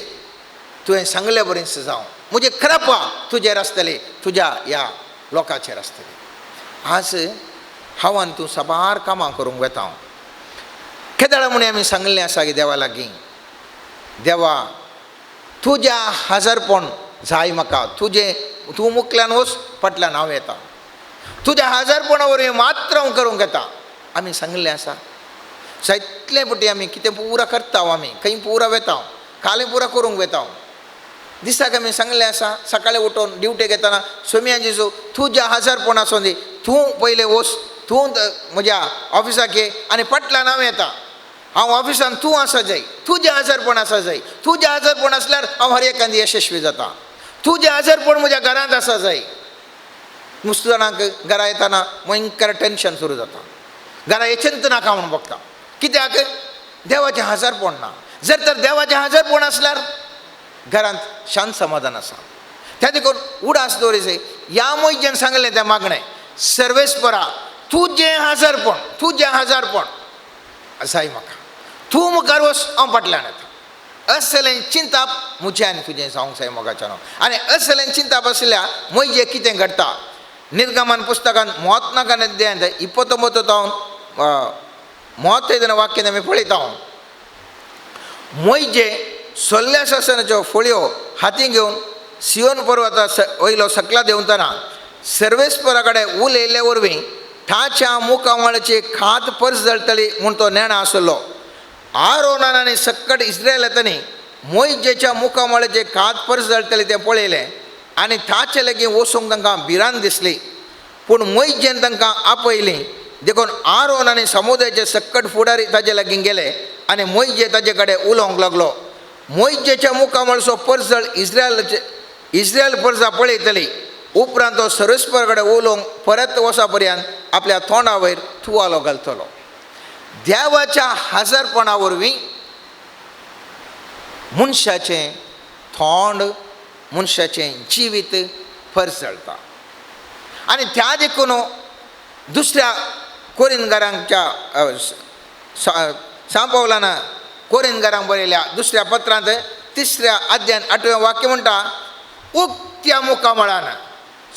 तुवें सांगले बरें जावं, म्हजें कृपा तुजेर आसतली, तुज्या ह्या लोकांचेर आसतली. आज हांव आनी तूं साबार कामां करूंक वेता. केदळा म्हूण आमी सांगलें आसा की देवा लागीं, देवा तुज्या हाजरपण जाय म्हाका, तुजें तूं मुखल्यान वच, फाटल्यान हांव येता, तुज्या हाजरपणा वरवीं मात्र हांव करूंक येता. आमी सांगलें आसा. जायतले पटी आमी कितें पुरा करता, आमी खंय पुरा वेता, कालें पुरा करूंक वेता. दिसाक आमी सांगलें आसा, सकाळीं उठोवन ड्युटेक येतना, सोम्या जेजू तुज्या हाजरपण आसूं दी, तूं पयलें वच, तूं म्हज्या ऑफिसाक ये आनी फाटल्यान हांव येता. हांव ऑफिसान तूं आसा जाय, तुजें हाजरपण आसा जाय, तुजें हाजरपण आसल्यार हांव हर एकांदी यशस्वी जाता. तुजें हाजरपण म्हज्या घरांत आसा जाय. मुस्त जाणांक घरा येतना भयंकर टेंशन सुरू जाता, घरा येचेंच नाका म्हूण बघता. कित्याक? देवाचें हाजरपण ना. जर तर देवाचें हाजरपण आसल्यार घरांत शांत समाधान आसा. त्या देखून उडास दवरिसे ह्या मोयजेन सांगलें तें मागणें, सर्वेस्परा तुजें हाजरपण, तुजें हाजरपण जाय म्हाका, तूं मुखार वच, हांव फाटल्यान येता. असलें चिंताप म्हजें आनी तुजें जावंक जाय मोगाच्या नांव. आनी असलें चिंताप आसल्यार म्हजें कितें घडटा? निर्गमन पुस्तकान मोहत्नाकान अध्यायांत 29 तावन 35 वाक्यान आमी पळयता. मोयजे सोल्ल्या सासनाच्यो फळयो हाती घेवन सियोन पर्वता वयलो सकला देंवतना सर्वेस्परा कडेन उलयल्ले वरवीं ताच्या मुखामळाची खात परजळटली म्हूण तो नेणा आसलो. आरोनान आनी सक्कट इस्रायलांनी मोयजेच्या मुखामळाचे खात परजळटली तें पळयलें आनी ताचे लागीं वचूंक तांकां भिरांत दिसली. पूण मोयजेन तांकां आपयलीं, देखून आरोन आनी समुदायाचे सक्कट फुडारी ताजे लागीं गेले आनी मोयजे ताजे कडेन उलोवंक लागलो. मोयजेच्या मुखामळचो परजळ इस्रायल परजा पळयतली. उपरांत तो सर्वेस्परा कडेन उलोवंक परत वचा पर्यंत आपल्या तोंडा वयर तुवालो घालतलो. देवाच्या हाजरपणा वरवीं मनशाचें तोंड, मनशाचें जिवीत परजळटा. आनी त्या देखून दुसऱ्या कोरिनगारांच्या सांपावलान कोरिनगारांक बरयल्या दुसऱ्या पत्रांत 3 अध्याय 8वें वाक्य म्हणटा, उक्त्या मुखामळान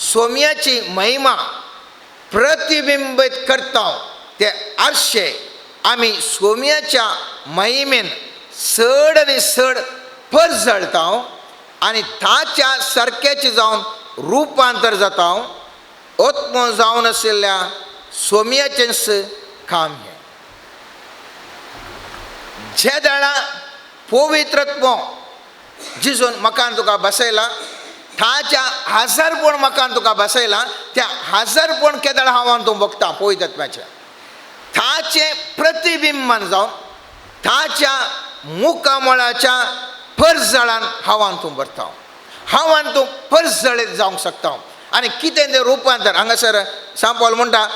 सोम्याची महिमा प्रतिबिंबीत करता ते आरशे आमी सोम्याच्या महिमेन चड आनी चड परजळता आनी ताच्या सारक्याचें जावन रुपांतर जाता. आत्मो जावन आशिल्ल्या सोम्याचेंच काम हें. जे दाळा पवित्रत्व जिजून म्हाका तुका बसयला, ताच्या हाजरपण म्हाका तुका बसयला, त्या हाजरपण केदळ हांव तूं बघता पवित्रत्वाचें, ताचें प्रतिबिंबन जावन ताच्या मुखामळाच्या परजळान हांव तूं भरता, हांव तूं परजळीत जावंक शकता. आनी कितें तें रुपांतर हांगासर सांपावल म्हणटा,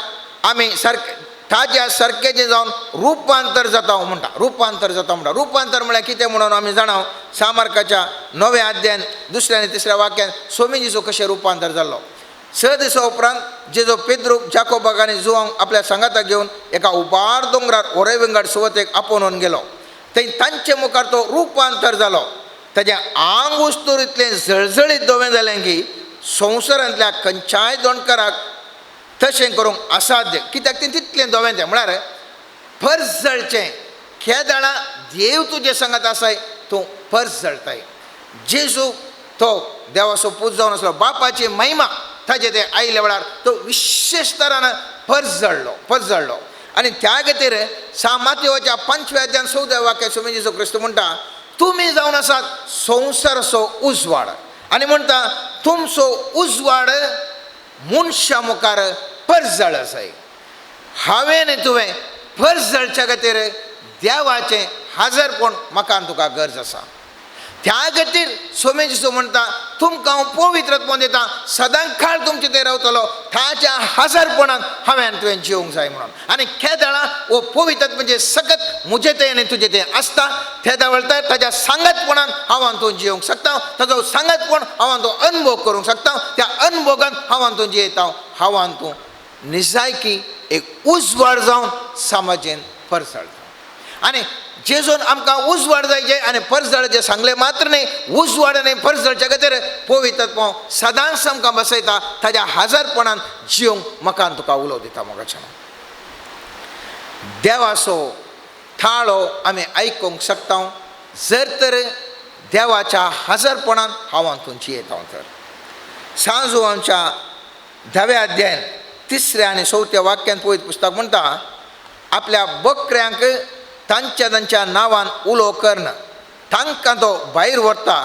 आमी सारकें ताज्या सारकेचें जावन रुपांतर जाता म्हणटा, रुपांतर जाता म्हणटा. रुपांतर म्हळ्यार कितें म्हणून आमी जाणा, सामार्काच्या 9व्या अध्यायान 2ऱ्या आनी 3ऱ्या वाक्यान सोमीजीचो कशें रुपांतर जाल्लो. 6 दिसां उपरांत जेजो पेद्रूक, जाकोबाक आनी जुवांक आपल्या सांगाताक घेवन एका उबार दोंगरार ओरेविंगड सुवातेक आपोवन गेलो. थंय तांचे मुखार तो रुपांतर जालो. ताजें आंग वस्तूर इतलें जळजळीत धवें जालें की संवसारांतल्या खंयच्याय दोणकाराक तशें करूंक असाध्य. कित्याक तें तितलें धवें तें म्हळ्यार परजळचें. केदळा देव तुजे सांगात आसाय, तूं परजळटाय. जेजू तो देवाचो पूत जावन आसलो, बापाची महिमा ताजे ते आयिल्ल्या वेळार तो विशेश तरान परजळ्ळो, परजळ्ळो. आनी त्या खातीर सामातेवाच्या 5व्या अध्यायान 14व्या वाक्यात स्वामी जेजू क्रिस्त म्हणटा, तुमी जावन आसात संवसाराचो उजवाड. आनी म्हणटा तुमचो उजवाड मनशा मुखार परजळ आसाय. हांवें आनी तुवें परजळच्या खातीर देवाचें हाजरपण म्हाका आनी तुका गरज आसा. त्या खातीर स्वामी जेजू म्हणटा, तुमकां हांव पवित्रत्व दिता, सदां काळ तुमचे थंय रावतलो, ताच्या हाजरपणान हांवें आनी तुवें जिवंक जाय म्हणून. आनी केदळा हो पवित्रत्व म्हणजे सकत म्हजे थंय आनी तुजे थंय आसता, तेदा वेळार ताच्या सांगातपणान हांव आनी तूं जिवंक शकता, ताजो सांगातपण हांव आनी तूं अनुभव करूंक शकता, त्या अनुभोगान हांव आनी तूं जियेता, हांव आनी तूं निजायकी एक उजवाड जावन समाजेन परजळटा. आनी जेजून आमकां उजवाड जायचे आनी परजळचें सांगलें मात्र न्ही, उजवाड आनी परजळच्या खातीर पवित्र आत्मो सदांच आमकां बसयता, ताज्या हाजरपणान जिवंक म्हाका तुका उलो दिता. मोगाच्या देवाचो थाळो आमी आयकूंक शकता जर तर देवाच्या हाजरपणान हांव हातून जियेता तर. सांजू आमच्या धाव्या अध्यायान तिसऱ्या आनी चवथ्या वाक्यान पवित्र पुस्तक म्हणटा, आपल्या बकऱ्यांक तांच्या तांच्या नांवान उलो कर्ण तांकां तो भायर व्हरता,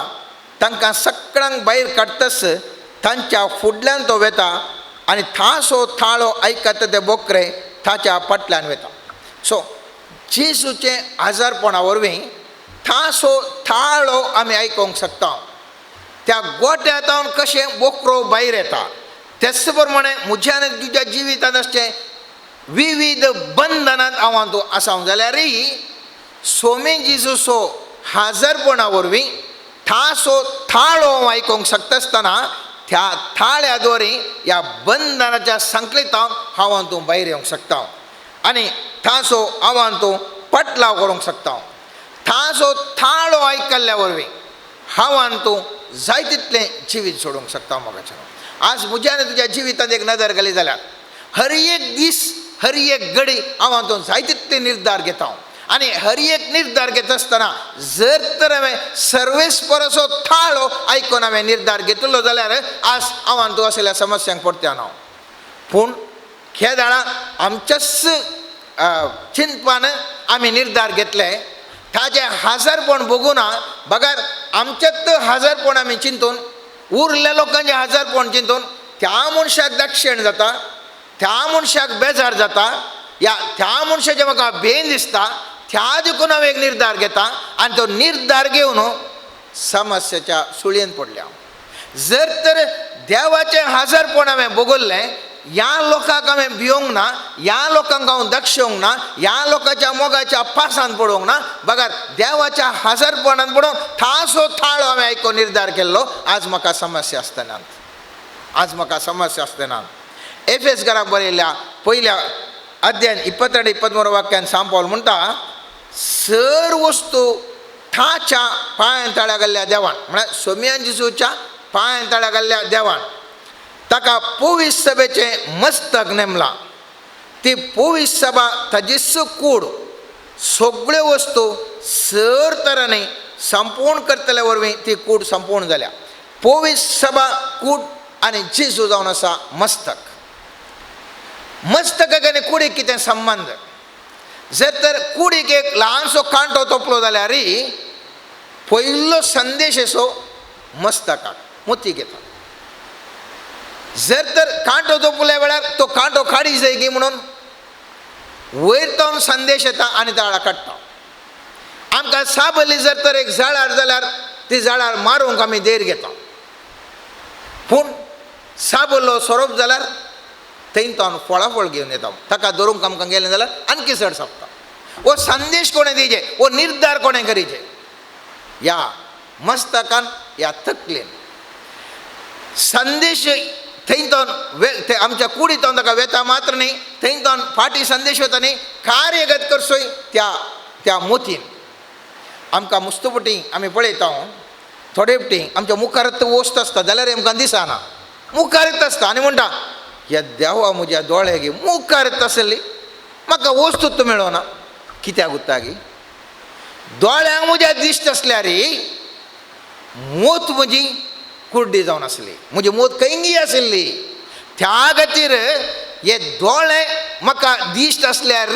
तांकां सगळ्यांक भायर काडटच तांच्या फुडल्यान तो वेता आनी थासो थाळो आयकता ते बोकरे ताच्या फाटल्यान वेता. सो जेजूचें आजारपणा वरवीं थासो थाळो आमी आयकूंक शकता. त्या गोट्यांत कशें बोकरो भायर येता तेच प्रमाणे म्हज्या आनी तुज्या जिवितांत आसचें विविध बंधनांत हांव तूं आसा जाल्यारय सोमी जेजूचो हाजरपणा वरवीं थासो थाळो हांव आयकूंक शकता आसतना त्या थाळ्या द्वारे ह्या बंधनाच्या संकलितान हांव तूं भायर येवंक शकता आनी थासो हांव तूं पटलाव करूंक शकता. थासो थाळो आयकल्ल्या वरवीं हांव तूं जाय तितलें जिवीत सोडूंक शकता. मोगाच्या आज म्हज्या आनी तुज्या जिवितांत एक नदर घाली जाल्यार हर एक दीस हर एक घडी हांव तूं जाय तितले निर्धार घेता आनी हर एक निर्धार घेता आसतना जर तर हांवें सर्वेस्पराचो थाळो आयकून हांवें निर्धार घेतलो जाल्यार आज हांव तूं असल्या समस्यांक पडटा हांव. पूण खेदाळा आमच्याच चिंतपान आमी निर्धार घेतले ताजें हाजरपण भोगूना बगर आमच्यात हाजरपण आमी चिंतून उरल्या लोकांचें हाजरपण चिंतून त्या मनशाक दक्षिण जाता, त्या मनशाक बेजार जाता, या त्या मनशाचें म्हाका बेन दिसता, त्या देखून हांव एक निर्धार घेता आनी तो निर्धार घेवन समस्याच्या सुळयेन पडल्या. जर तर देवाचें हाजरपण हांवें भोगल्लें, ह्या लोकांक हांवें भियोंक ना, ह्या लोकांक हांव दक्षोवंक ना, ह्या लोकांच्या मोगाच्या पासांत पडोवंक ना, बगर देवाच्या हाजरपणान पडोवन थासो थाळो हांवें आयकून निर्धार केल्लो आज म्हाका समस्या आसतना, आज म्हाका समस्या आसतना. एफेस घराक बरयल्ल्या पयल्या अध्यान 22 23 वाक्यान सांपावल म्हणटा, सर वस्तू थाच्या पांयां तळ्या गेल्ल्या देवान, म्हळ्यार सोम्यान जेजूच्या पांयां तळ्या गेल्ल्या देवान ताका पोवीस सभेचें मस्तक नेमलां. ती पोवीस सभा ताजीच कूड सगळ्यो वस्तू सर तरांनी संपूर्ण करतल्या वरवीं ती कूड संपूर्ण जाल्या. पोवीस सभा कूड आनी जेजू जावन आसा मस्तक. मस्तकाक आनी कुडीक कितें संबंद? जर तर कुडीक एक ल्हानसो कांटो तोपलो जाल्यार पयलो संदेश असो मस्तकाक मोती घेता. जर तर कांटो तोपल्या वेळार तो कांटो काडी जाय की म्हणून वयर तो संदेश येता आनी ताळा काडटा. आमकां साबली जर तर एक झाडार जाल्यार ती झाडार मारूंक आमी देर घेता, पूण साबलो सोरोप जाल्यार थंय तो फळाफळ घेवन येता, ताका धरूंक आमकां गेलें जाल्यार आणखी चड सोंपता. हो संदेश कोणें दिवचे, हो निर्धार कोणें करीचे? ह्या मस्तकान, ह्या तकलेन संदेश थंय तो ते आमच्या कुडींत ताका वेता मात्र न्ही, थंय तो फाटी संदेश वता न्ही, कार्यगत करसोय त्या त्या मोतीन. आमकां मुस्तपुटी आमी पळयता थोडे फावटी आमच्या मुखारच वस्त आसता जाल्यार आमकां दिसना, मुखारच आसता आनी म्हणटा ह्या देवा म्हज्या दोळे गे मुखारच आसली म्हाका वस्तूच मेळना. कित्याक उरता गी? दोळ्यांक म्हज्या दिश्ट आसल्यार मोत म्हजी कुर्डी जावन आसली, म्हजी मोत खंयगी आशिल्ली. त्या खातीर हे दोळे म्हाका दिश्ट आसल्यार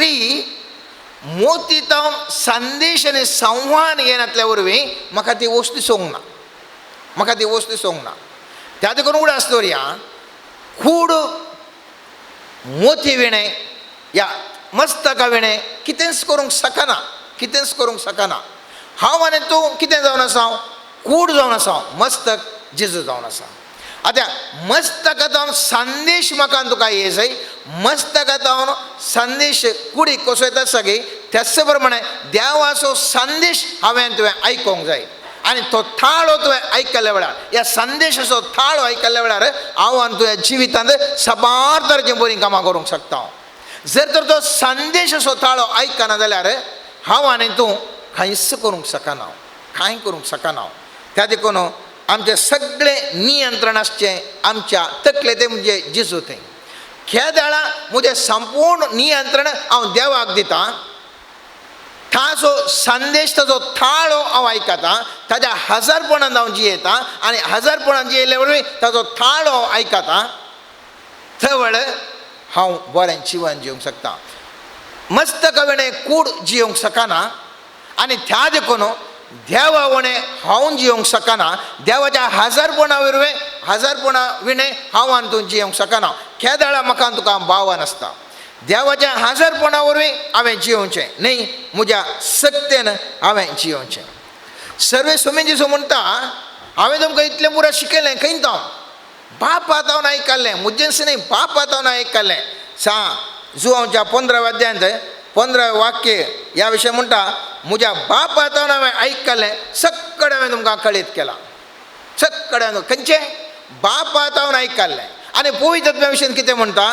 मोती जावन संदेश आनी संवाद घेनातल्या वरवीं म्हाका ती वस्तू दिसूंक ना, म्हाका ती वस्तू दिसूंक ना. त्या देखून उडास दवरया, कूड मोती विणें या मस्तका विणें कितेंच करूंक शकना, कितेंच करूंक शकना. हांव आनी तूं कितें जावन आसा? कूड जावन आसा, मस्तक जेजू जावन आसा. आतां मस्तका जावन संदेश म्हाका तुका ये जाय, मस्तका जावन संदेश कुडीक कसो येता सगळी त्याच प्रमाणे देवाचो संदेश हांवें तुवें आयकूंक जाय आनी तो थाळो तुवें आयकल्ल्या वेळार, ह्या संदेशाचो थाळो आयकल्ल्या वेळार हांव आनी तुज्या जिवितांत साबार तरेचीं बरीं कामां करूंक शकता. जर तर तो संदेश असो ताळो आयकना जाल्यार हांव आनी तूं कांयच करूंक शकना, कांय करूंक शकना. त्या देखून आमचें सगळें नियंत्रण आसचें आमच्या तकले तें म्हणजे जेजू थंय. केदाळा म्हजें संपूर्ण नियंत्रण हांव देवाक दितां, ताजो संदेश ताजो थाळो हांव आयकता, ताज्या हजारपणान हांव जियेता आनी हजारपणान जियेल्ले वरवीं ताजो थाळो हांव आयकता, थवळ हांव बरें जिवन जिवंक शकता. मस्तका विणें कूड जिवंक शकना आनी त्या देखून देवा वणें हांव जिवंक शकना. देवाच्या हजारपणा वरवीं हजारपणा विणें हांव आनी तूं जिवंक शकना. केदाळा म्हाका तुका भावन आसता. देवाच्या हजारपणा वरवीं हांवें जियोवचें न्ही, म्हज्या सक्तेन हांवें जियोवचें. सर्वे स्वामी जेजू म्हणटा हांवें तुमकां इतलें पुरो शिकयलें खंय तो बाप आतावन आयकल्लें, मुज्जेंच न्ही बाप आतावन आयकल्लें. सा जुवांच्या 15व्या अध्यायांत 15वें वाक्य ह्या विशय म्हणटा म्हज्या बाप आतावन हांवें आयकल्लें सगळें हांवें तुमकां कळीत केलां. सगळें हांवें खंयचें बाप आतावन आयकल्लें. आनी पवित्र आत्म्या विशयन कितें म्हणटा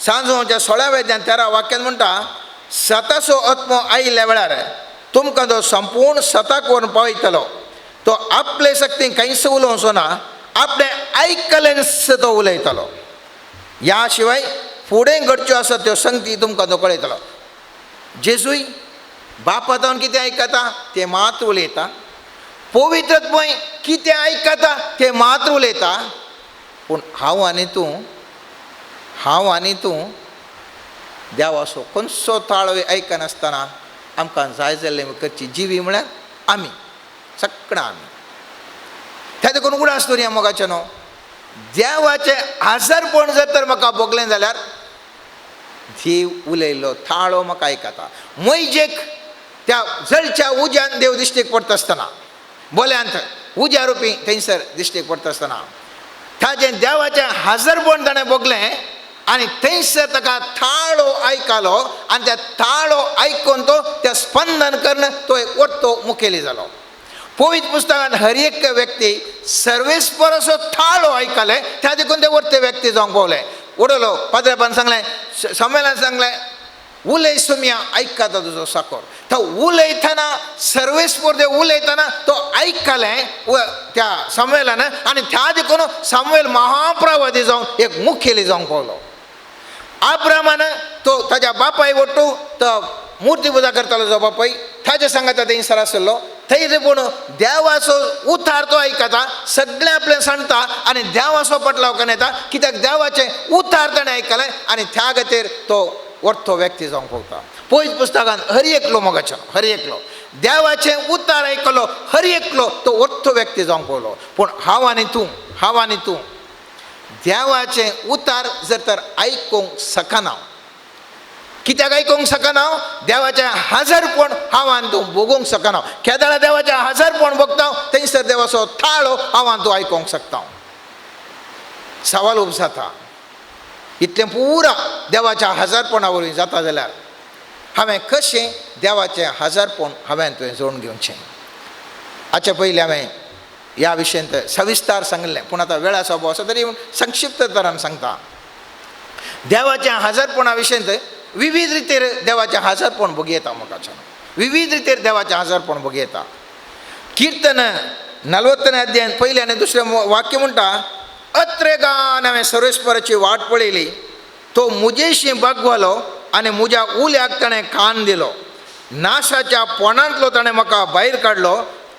सांजोच्या 16व्या अध्यायांत 13 वाक्यान म्हणटा सताचो आत्मो आयिल्ल्या वेळार तुमकां तो संपूर्ण सताक व्हरून पावयतलो. तो आपले शक्तीन कांयच उलोवचो ना, आपणें आयकलेंच तो उलयतलो. ह्या शिवाय फुडें घडच्यो आसा त्यो संगती तुमकां तो कळयतलो. जेजूय बापा जावन कितें आयकता तें मात्र उलयता, पवित्र आत्मोय कितें आयकता तें मात्र उलयता. पूण हांव आनी तूं, हांव आनी तूं देवाचो खंयचो ताळो आयकनासतना आमकां जाय जाल्लें करची जिवी म्हळ्यार आमी सगळां आमी. त्या देखून उडास दवरया मोगाचें न्हू, देवाचें आजारपण जर तर म्हाका भोगलें जाल्यार देव उलयलो थाळो म्हाका आयकता. मैजेक त्या जळच्या उज्यान देव दिश्टीक पडटा आसतना, बोल्यांत उज्या रुपी थंयसर दिश्टीक पडटा आसतना ताजें देवाचें हाजरपण ताणें भोगलें आनी थंयसर ताका थाळो आयकलो आनी त्या थाळो आयकून तो त्या स्पंदन करून तो एक वट्टो मुखेली जालो. पवित्र पुस्तकान हर एक व्यक्ती सर्वेस्पर असो थाळो आयकले त्या देखून ते वरते व्यक्ती जावंक पावले. उडलो पाद्रेपान सांगलें, सम्मेलन सांगलें, उलय सुमया आयकता तुजो साकोर. तो उलयतना सर्वेस्पर ते उलयतना तो आयकलें त्या सम्मेलन आनी त्या देखून सामुएल महाप्रवादी जावन एक मुखेली जावंक पावलो. आब्रामान तो ताज्या बापाय वट्टू तो मुर्ती पुजा करतालो जो बापाय ताज्या सांगाता थंयसर आसलो. थंय पूण देवाचो उतार तो आयकता, सगळें आपलें सांगता आनी देवाचो पटलाव करून येता, कित्याक देवाचें उतार ताणें आयकलें आनी त्या खातीर तो वट्टो व्यक्ती जावंक पावता. पवित्र पुस्तकान हर एकलो मोगाचो हर एकलो देवाचें उतार आयकलो, हर एकलो तो वट्टो व्यक्ती जावंक पावलो. पूण हांव आनी तूं, हांव आनी तूं देवाचें उतार जर तर आयकूंक शकना. कित्याक आयकूंक शकना? देवाचें हाजरपण हांव आनी तूं भोगूंक शकना. केदाळा देवाचें हाजरपण भोगता थंयसर देवाचो थाळो हांव आनी तूं आयकूंक शकता. सवाल उब जाता इतलें पुरा देवाच्या हाजरपणा वरवीं जाता जाल्यार हांवें कशें देवाचें हाजरपण हांवें तुवें जोडून घेवचें. हाचे पयलीं हांवें ह्या विशयांत सविस्तार सांगिल्लें, पूण आतां वेळाचो अभाव आसा तरी संक्षिप्त तरान सांगता. देवाच्या हाजरपणा विशयांत विविध रितीर देवाचें हाजरपण भोगयता म्हाका, विविध रितीर देवाचें हाजरपण भोगयता. किर्तन 40 अध्यायान पयलें आनी दुसरें वाक्य म्हणटा, अत्रेगान हांवें सर्वेस्पराची वाट पळयली, तो मुजेशी बागवालो आनी म्हज्या उल्याक ताणें कान दिलो. नाशाच्या पोणांतलो ताणें म्हाका भायर काडलो,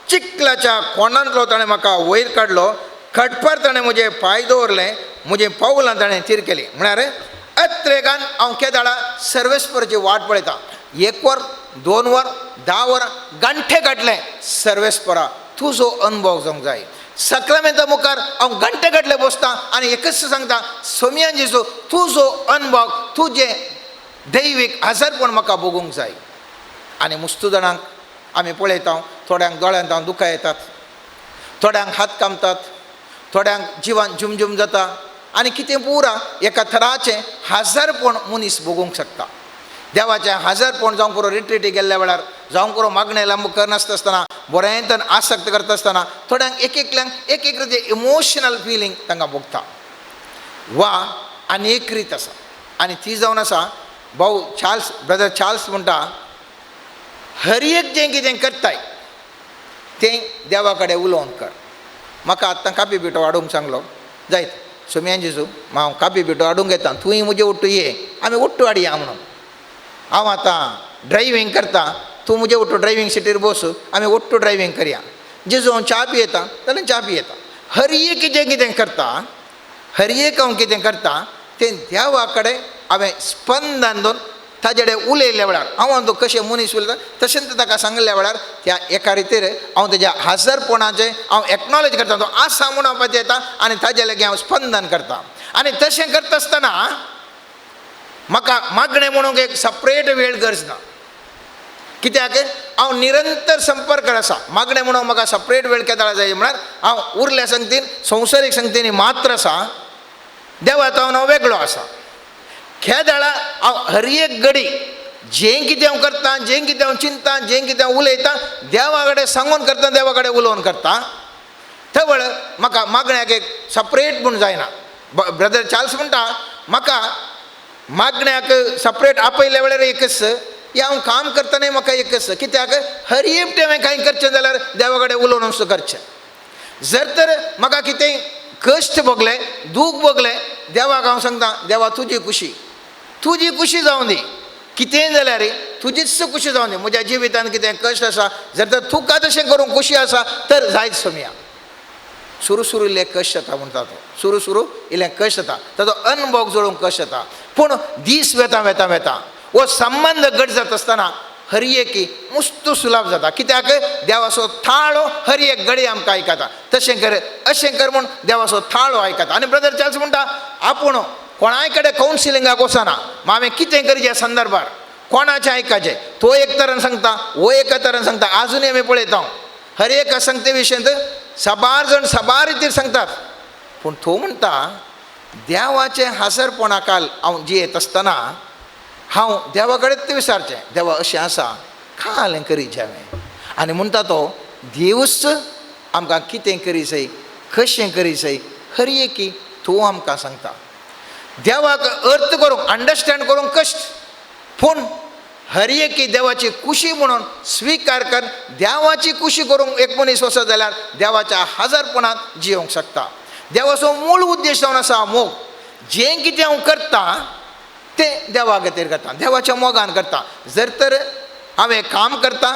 चिखलाच्या कोणांतलो ताणें म्हाका वयर काडलो, खटपार ताणें म्हजे पांय दवरले, म्हजे पावलां ताणें थीर केली. म्हळ्यार अत्रेगान हांव केदाळा सर्वेस्पराची वाट पळयतां. 1 वर 2 वर 10 वरां गांठे काडले सर्वेस्परा तुजो अनुभव जावंक जाय. सक्रामेंता मुखार हांव घंटे काडले बसता आनी एकच सांगता, सोमयान जेजू तुजो अनुभव तुजें दैवीक आजारपण म्हाका भोगूंक जाय. आनी मुस्तू जाणांक आमी पळयता, थोड्यांक दोळ्यांत हांव दुखां येतात, थोड्यांक हात कामतात, थोड्यांक जिवान झुमझूम जाता आनी कितें पुरा एका थराचें हाजारपण मनीस भोगूंक शकता. देवाचें हाजारपण जावंक पुरो रिट्रीटी गेल्ल्या वेळार, जावंक पुरो मागणें लांब करनासता आसतना, बरें तन आसक्त करता आसतना थोड्यांक एक एकल्यांक एक एक रितीचें इमोशनल फिलींग तांकां भोगता वा आनी एक रीत आसा आनी ती जावन आसा भाऊ चार्ल्स, ब्रदर चार्ल्स म्हणटा, हर एक जें कितें करताय तें देवा कडेन उलोवन कर. म्हाका आत्तां कापी बिटो हाडूंक सांगलो जायत सोमयान जेजू, हांव कापी बिटो हाडूंक येता, तूंय म्हजे ओट्टू ये, आमी ओट्टू हाडया म्हणून. हांव आतां ड्रायव्हींग करता, तूं म्हजे ओट्टू ड्रायव्हींग सिटीर बस, आमी ओट्टू ड्रायव्हींग करया. जेजू हांव च्या पियेता जाल्यार च्या पियेता. हर एक जें कितें करता, हर एक हांव कितें करता तें देवा कडेन हांवें स्पंदन दोन ताजे कडेन उलयल्ल्या वेळार, हांव तो कशें मनीस उलयता तशेंच ताका सांगल्या वेळार त्या एका रितीर हांव तेज्या हाजरपणाचें हांव एक्नॉलेज करता, तो आसा म्हूण हांव येता आनी ताजे लागीं हांव स्पंदन करता. आनी तशें करता आसतना म्हाका मागणें म्हणूंक एक सपरेट वेळ गरज ना, कित्याक हांव निरंतर संपर्क आसा. मागणें म्हणूंक म्हाका सपरेट वेळ केदाळ जाय म्हळ्यार हांव उरल्या संगतीन संवसारीक संगतीन मात्र आसा, देवाचो हांव वेगळो आसा. खेदाळा हांव हर एक घडी जें कितें हांव करता, जें कितें हांव चिंता, जें कितें हांव उलयतां देवा कडेन सांगून करता, देवा कडेन उलोवन करता. तवळ म्हाका मागण्याक एक सपरेट म्हूण जायना. ब्रदर चार्ल्स म्हणटा म्हाका मागण्याक सपरेट आपयल्या वेळार एकच, या हांव काम करतना म्हाका एकच, कित्याक हर एक हांवें कांय करचें जाल्यार देवा कडेन उलोवन वचून करचें. जर तर म्हाका कितेंय कश्ट भोगले, दूख भोगले, देवाक हांव सांगता देवा तुजी खुशी, तुजी खुशी जावं दी, कितेंय जाल्यार तुजीच खुशी जावं दी. म्हज्या जिवितान कितें कश्ट आसा जर तर तुका तशें करूंक खुशी आसा तर जायत सोमया. सुरू सुरू इल्लें कश्ट जाता म्हणटा तो, सुरू सुरू इल्लें कश्ट जाता, ताजो अनभोग जोडूंक कश्ट जाता, पूण दीस वेता वेता वेता हो संबंद घट जाता आसतना हर एकी मुस्तू सुलाभ जाता, कित्याक देवाचो थाळो हर एक घडी आमकां आयकता. तशें कर अशें कर म्हूण देवाचो थाळो आयकता. आनी ब्रदर चार्ल्स म्हणटा आपूण कोणाय कडेन कावन्सिलिंगाक वचना, हांवें कितें करचें संदर्भार कोणाचें आयकाचें, तो एक तरेन सांगता, हो एका तरेन सांगता. आजुनूय आमी पळयता हर एक संगते विशयांत साबार जाण साबार रितीर सांगतात, पूण तो म्हणटा देवाचें हाजरपणा काल हांव जियेत आसतना हांव देवा कडेन तें विचारचें, देवा अशें आसा काल हें करीत हांवें. आनी म्हणटा तो देवूच आमकां कितें करी जाय, कशें करी जाय हर एकी तो आमकां सांगता. देवाक अर्थ करूंक, अंडरस्टँड करूंक कश्ट, पूण हर एकी देवाची खुशी म्हणून स्विकार कर, देवाची खुशी करूंक एक मनीस वचत जाल्यार देवाच्या हाजरपणांत जियोंक शकता. देवाचो मूळ उद्देश जावन आसा मोग. जें कितें हांव करता तें देवा खातीर करता, देवाच्या मोगान करता. जर तर हांवें काम करता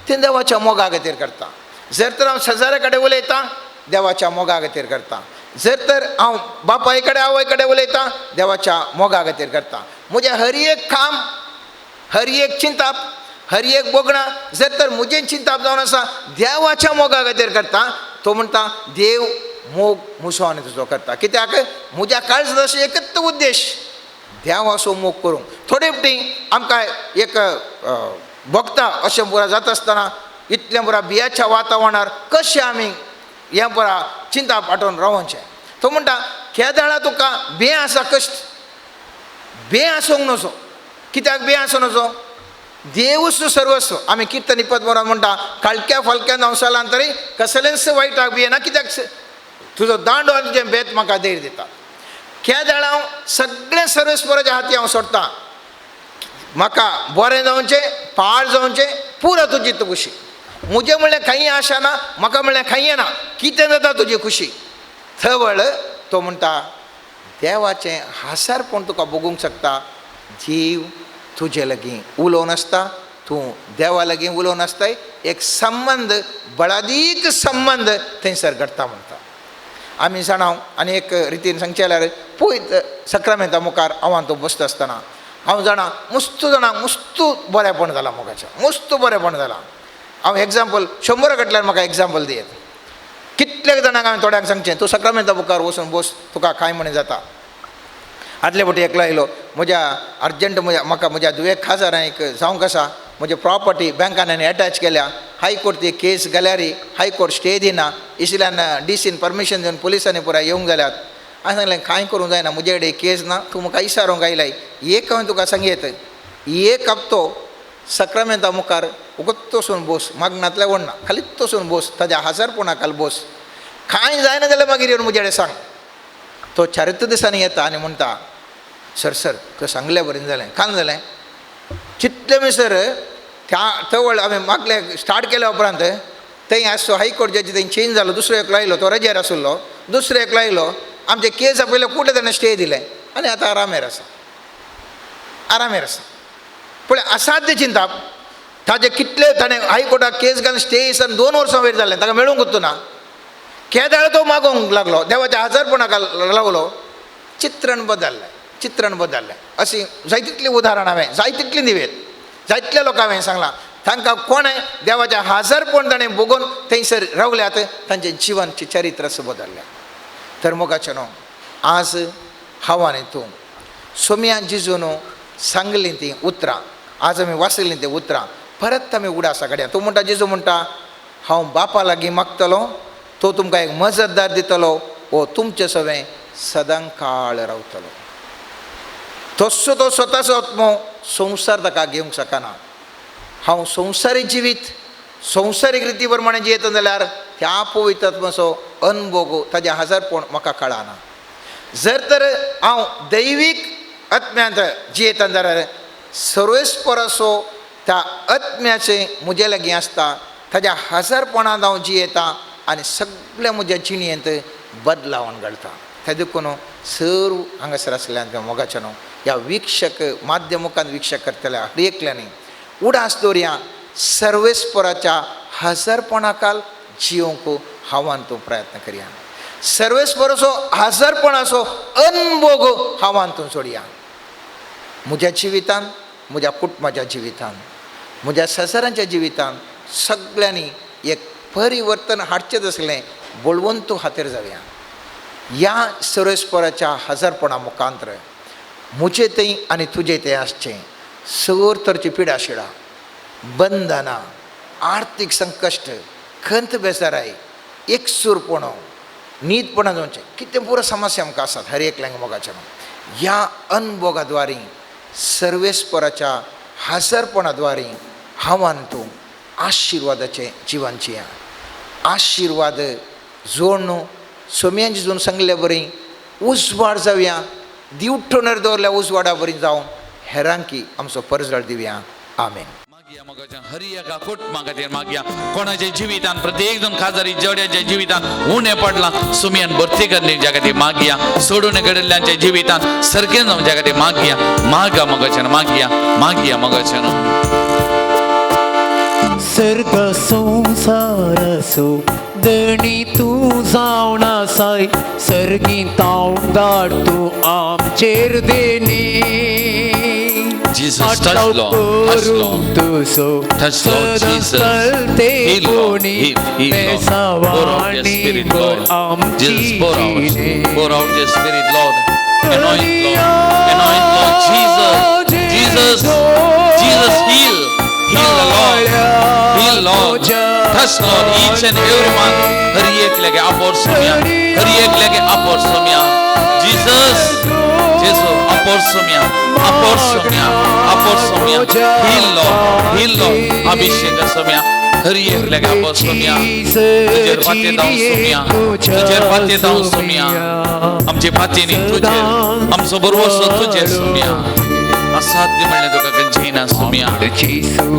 तें देवाच्या मोगा खातीर करता, जर तर हांव शेजाऱ्या कडेन उलयतां देवाच्या मोगा खातीर करता, जर तर हांव बापाय कडेन आवय कडेन उलयतां देवाच्या मोगा खातीर करता. म्हजें हर एक काम, हर एक चिंताप, हर एक भोगणां जर तर म्हजें चिंताप जावन आसा देवाच्या मोगा खातीर करता. तो म्हणटा देव मोग म्हजो आनी तुजो करता, कित्याक म्हज्या काळजांत अशें एकच उद्देश देवाचो मोग करूंक. थोडे फावटी आमकां एक भोगता अशें पुरा जाता आसतना इतलें पुरा बियाच्या वातावरणार कशें आमी हें पुरा चिंता पाठोवन रावोवचें. तो म्हणटा केदाळा तुका बें आसा कश्ट, बें आसूंक नजो. कित्याक बें आसूं नजो? देवूच सर्वस्व. आमी किर्तन इपत बरोवन म्हणटा काळक्या फालक्यान हांव चलान तरी कसलेंच वायटाक भियेना, कित्याक तुजो दांडो आनी तुजें बेत म्हाका धैर्य दिता. केदाळ हांव सगळें सर्वेस्पराच्या हाती हांव सोडटा, म्हाका बरें जावचें पाड जावचें पुरो तुजी खुशी. म्हजें म्हणल्यार कांय आशा ना, म्हाका म्हणल्यार कांय ना, कितें जाता तुजी खुशी. थवळ तो म्हणटा देवाचें हासारपण तुका भोगूंक शकता. जीव तुजे लागीं उलोवन आसता, तूं देवा लागीं उलोवन आसताय, एक संबंद बळादीक संबंद थंयसर घडटा म्हणटा. आमी जाणा आनी एक रितीन सांगचें जाल्यार पळय सक्रामेंता मुखार हांव तो बसता आसतना हांव जाणा मुस्तू जाणां मुस्तू बरेंपण जालां मोगाचें, मुस्तू बरेंपण जालां. हांव एग्जाम्पल 100 घटल्यार म्हाका एग्जाम्पल दियत कितल्या जाणांक हांवें थोड्यांक सांगचें तूं सक्रामेंता मुखार वचून बस तुका कांय म्हण जाता. आदले फावटी एकलो आयलो म्हज्या अर्जंट म्हज्या म्हाका म्हज्या दुयेक खाजरां एक जावंक आसा, म्हजी प्रॉपर्टी बँकान हांवें एटॅच केल्या, हायकोर्ट ती केस गेल्यार हायकोर्ट स्टे दिना, इशिल्यान डीसीन परमिशन दिवन पुलिसांनी पुराय येवंक जाल्यात. हांवें सांगलें कांय करूंक जायना, म्हजे कडेन केस ना, तूं म्हाका इसारोंक आयलाय. एक हांवें तुका सांगयत एक हप्तो सक्रामेंता मुखार उगत वचून बस, मागणांतल्या वडना खालीच वचून बस, ताज्या हाजारपणा खाल बस, कांय जायना जाल्यार मागीर येवन म्हजे कडेन सांग. तो चारित्र दिसांनी येता आनी म्हणटा सर सर तुका सांगल्या बरें जालें काल जालें चितलें म्हणसर त्या तवळ हांवें मागले स्टार्ट केल्या उपरांत थंय आसचो हायकोर्ट जज थंय चेंज जालो, दुसरो एकलो आयलो, तो रजेर आशिल्लो, दुसरो एकलो आयलो, आमचे केस आपयले कुठे ताणें स्टे दिलें आनी आतां आरामेर आसा, आरामेर आसा. पूण असाध्य चिंता ताजे कितले ताणें हायकोर्टाक केस घालून स्टे दिसान 2 वर्सां वयर जालें ताका मेळूंक ना. केदाळ तो मागोवंक लागलो, देवाच्या हजारपणाक लागलो, चित्रण बदललें, चित्रण बदललें. अशीं जाय तितलीं उदाहरणां हांवें जाय तितलीं दिवेत, जायतल्या लोकांक हांवें सांगलां तांकां कोणें देवाचें हजारपण ताणें भोगून थंयसर रावल्यात, तांचें जिवनचें चरित्र असो बदललें. तर मोगाचें न्हू आज हांव आनी तूं सोम्या जिजून सांगलीं तीं उतरां, आज आमी वाचलीं तीं उतरां परत आमी उडासा काडया. तूं म्हणटा, जेजू म्हणटा हांव बापा लागीं मागतलो, तो तुमकां एक मजतदार दितलो, वो तुमचे सवें सदां काळ रावतलो. तसो तो स्वताचो आत्मो संवसार ताका घेवंक शकना. हांव संवसारीक जिवीत संवसारीक रिती प्रमाणे जियेता जाल्यार त्या पवित्र आत्म्याचो अनभोग ताजें हजारपण म्हाका कळना. जर तर हांव दैवीक आत्म्यांत जियेता जाल्यार सर्वेस्पराचो त्या आत्म्याचें म्हजे लागीं आसता, ताज्या हजारपणांत हांव जियेता आनी सगळें म्हज्या जिणेंत बदलावन घालता. ते देखून सर्व हांगासर आसल्यान मोगाचें न्हू ह्या वीक्षक माध्यमुखान वीक्षक करतल्या हर एकल्यांनी उडास दवरया सर्वेस्पराच्या हजारपणाकाल जियोंक हांवान तूं प्रयत्न करया, सर्वेस्पराचो हजारपणाचो अनभोग हांवान तूं सोडया. म्हज्या जिवितान, म्हज्या कुटुंबाच्या जिवितान, म्हज्या संवसाराच्या जिवितान सगळ्यांनी एक परिवर्तन हाडचें आसलें बळवंतू खातीर जावया. ह्या सर्वेस्पराच्या हजारपणा मुखांतर म्हजे थंय आनी तुजे थंय आसचें सर तरची पिडाशिडा, बंधनां, आर्थीक संकश्ट, खंत बेजाराय, एकसूरपणो, न्हीदपणा जावचें कितें पुरो समस्या आमकां आसात हर एकल्यांक मोगाचें. ह्या अनभोगाद्वारी सर्वेस्पराच्या हजारपणाद्वारी हांव आनी तूं आशिर्वादाचें जिवन जिया. आशिर्वाद जोडून सोम्यांची जोडून सांगल्या बरी उजवाड जावया, दिवटोनर दवरल्या उजवाडा बरी जावन हेरांकी आमचो परजळ दिवया. आमेन. मागया मोगाच्या हर एका कुटुंबा खातीर मागया. कोणाच्या जिवितान प्रत्येक जण खाजारी जेवड्याच्या जिवितान उणें पडलां सुमयान भरती करणी ज्या खातीर मागया, सोडून घडिल्ल्यांच्या जिवितान सारकें जावन ज्या खातीर मागया. मागा मोगाच्यान मागया, मागया मोगाच्यान. सर्ग संवसाराचो धणी तूं जावन आसाय, सर्गी तावदार तूं आमचेर देणी. Jesus, touch Lord, touch Lord, touch Lord Jesus, heal Lord, heal, heal Lord, pour out your spirit Lord, Jesus, pour out your spirit Lord, anoint Lord, anoint Lord Jesus, Jesus, Jesus, heal, heal the Lord, heal Lord, touch Lord each and every one. हर एक लगे अपोर सुमिया, हर एक लगे अपोर सुमिया, Jesus, Jesus, अपोर सुमिया, अपोर सुमिया, अपोर सुमिया, heal Lord, heal Lord, अभिषेक सुमिया, हर एक लगे अपोर सुमिया, तुझेर फाती दाव सुमिया, तुझेर फाती दाव सुमिया, आमचे फातीनी तुझेर, आमचो बरोबर तुझेर सुमिया, असाध्य म्हणलें तुका खंयचें सुमिया,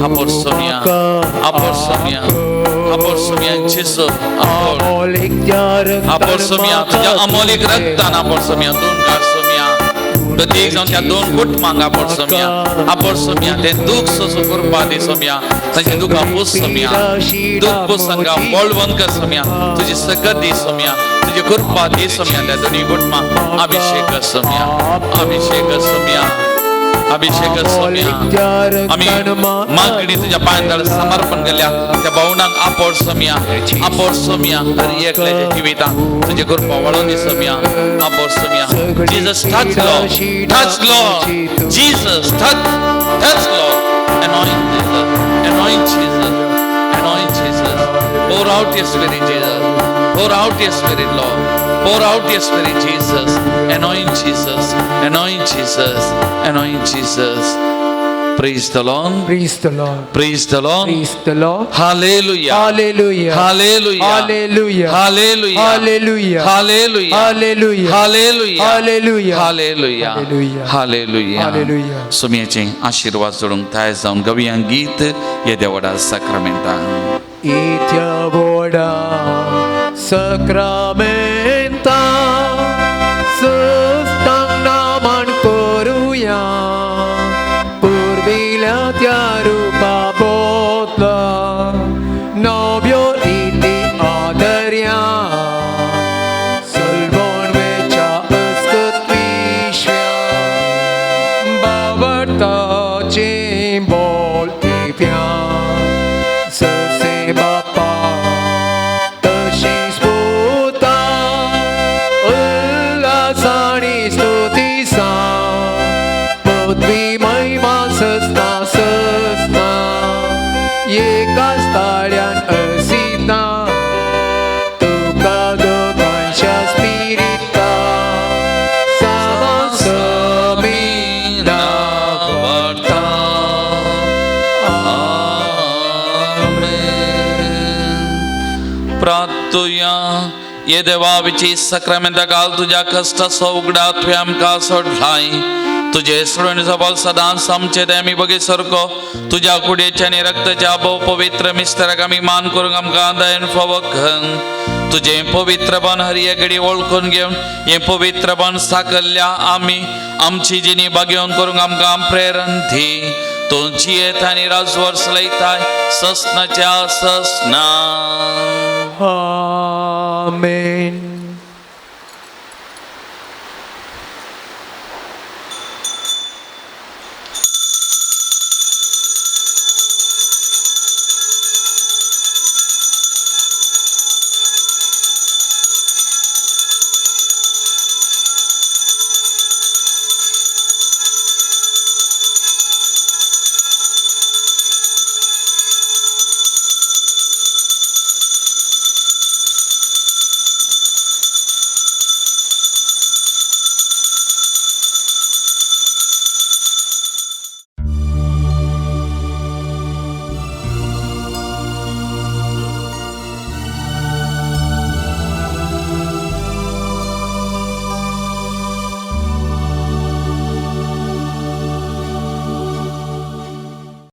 अपोर सुमिया, अपोर सुमिया, अपोर सुमिया, जेजू, अपोर, अपोर सुमिया, तुझ्या अमोलीक रक्तान अपोर सुमिया, दोन काड सुमिया, प्रत्येक जावन त्या दोन कुटुंबांक अपोर सुमिया, अपोर सुमिया, ते दूख सोसूं कृपा दी सुमिया, तांचे दुखां पुस सुमिया, दूख पुसंगा बळवंत कर सुमिया, तुजी सकत दी सुमिया, तुजी कृपा दी सुमिया, त्या दोनी कुटुंबांक अभिषेक कर सुमिया, अभिषेक कर सुमिया, अभिषेक सुमिया. आमी मागणी तुज्या पांयांत समर्पण केल्या त्या भावनांक आपोर सुमिया, आपोर सुमिया, हर एकल्याच्या जिवितांत तुजे कृपा वळोवन दी सुमिया, आपोर सुमिया. Jesus, touch Lord, touch Lord, Jesus, touch, touch Lord, anoint Jesus, anoint Jesus, anoint Jesus, pour out your spirit Jesus, pour out your spirit Lord, pour out your spirit Jesus, anoint Jesus, anoint Jesus, anoint Jesus. Praise the Lord. Praise the Lord. Praise the Lord. Praise the Lord. Hallelujah. Hallelujah. Hallelujah. Hallelujah. Hallelujah. Hallelujah. Hallelujah. Hallelujah. Hallelujah. Hallelujah. Hallelujah. Hallelujah. Hallelujah. Hallelujah. सुमयाचे आशिर्वाद जोडूंक तयार जावन गवया गीत येद्या व्हडा साक्रामेंतान. इत्या व्हडा सक्रामेंता सस्तांग Naaman करुया पुर्विल्या त्या रुपा बोतला नव्यो रिती आदर्या सलवण वेच्या अस्कत विश्व्या बावडताचे बोल दिव्या जसे बापा तशीच पुता उल्हासानी स्तुती सा पदवी महिमा सस्ता सस्ता एकाच ताळ्यान असिता तुका दोगांच्या स्पिरिता सामा समीना वाडता. आमेन. प्रार्थुया. ये देवा विची सक्रामेंता घाल तुज्या कश्टाचो उगडा तुवें आमकां सोडलाय. तुजे सोडवणीचो बल सदांच आमचे ते आमी बगी सारको तुज्या कुडयेच्या आनी रक्ताच्या भोव पवित्र मिस्तराक आमी मान करूंक आमकां दयन फावो कर. तुजें पवित्रपण हर एक घडी वळखून घेवन हें पवित्रपण साकल्ल्या आमी आमची जिणी बागेवन करूंक आमकां प्रेरण दी. तूं जियेत आनी राजवर चलयताय ससनाच्या ससना. आमेन.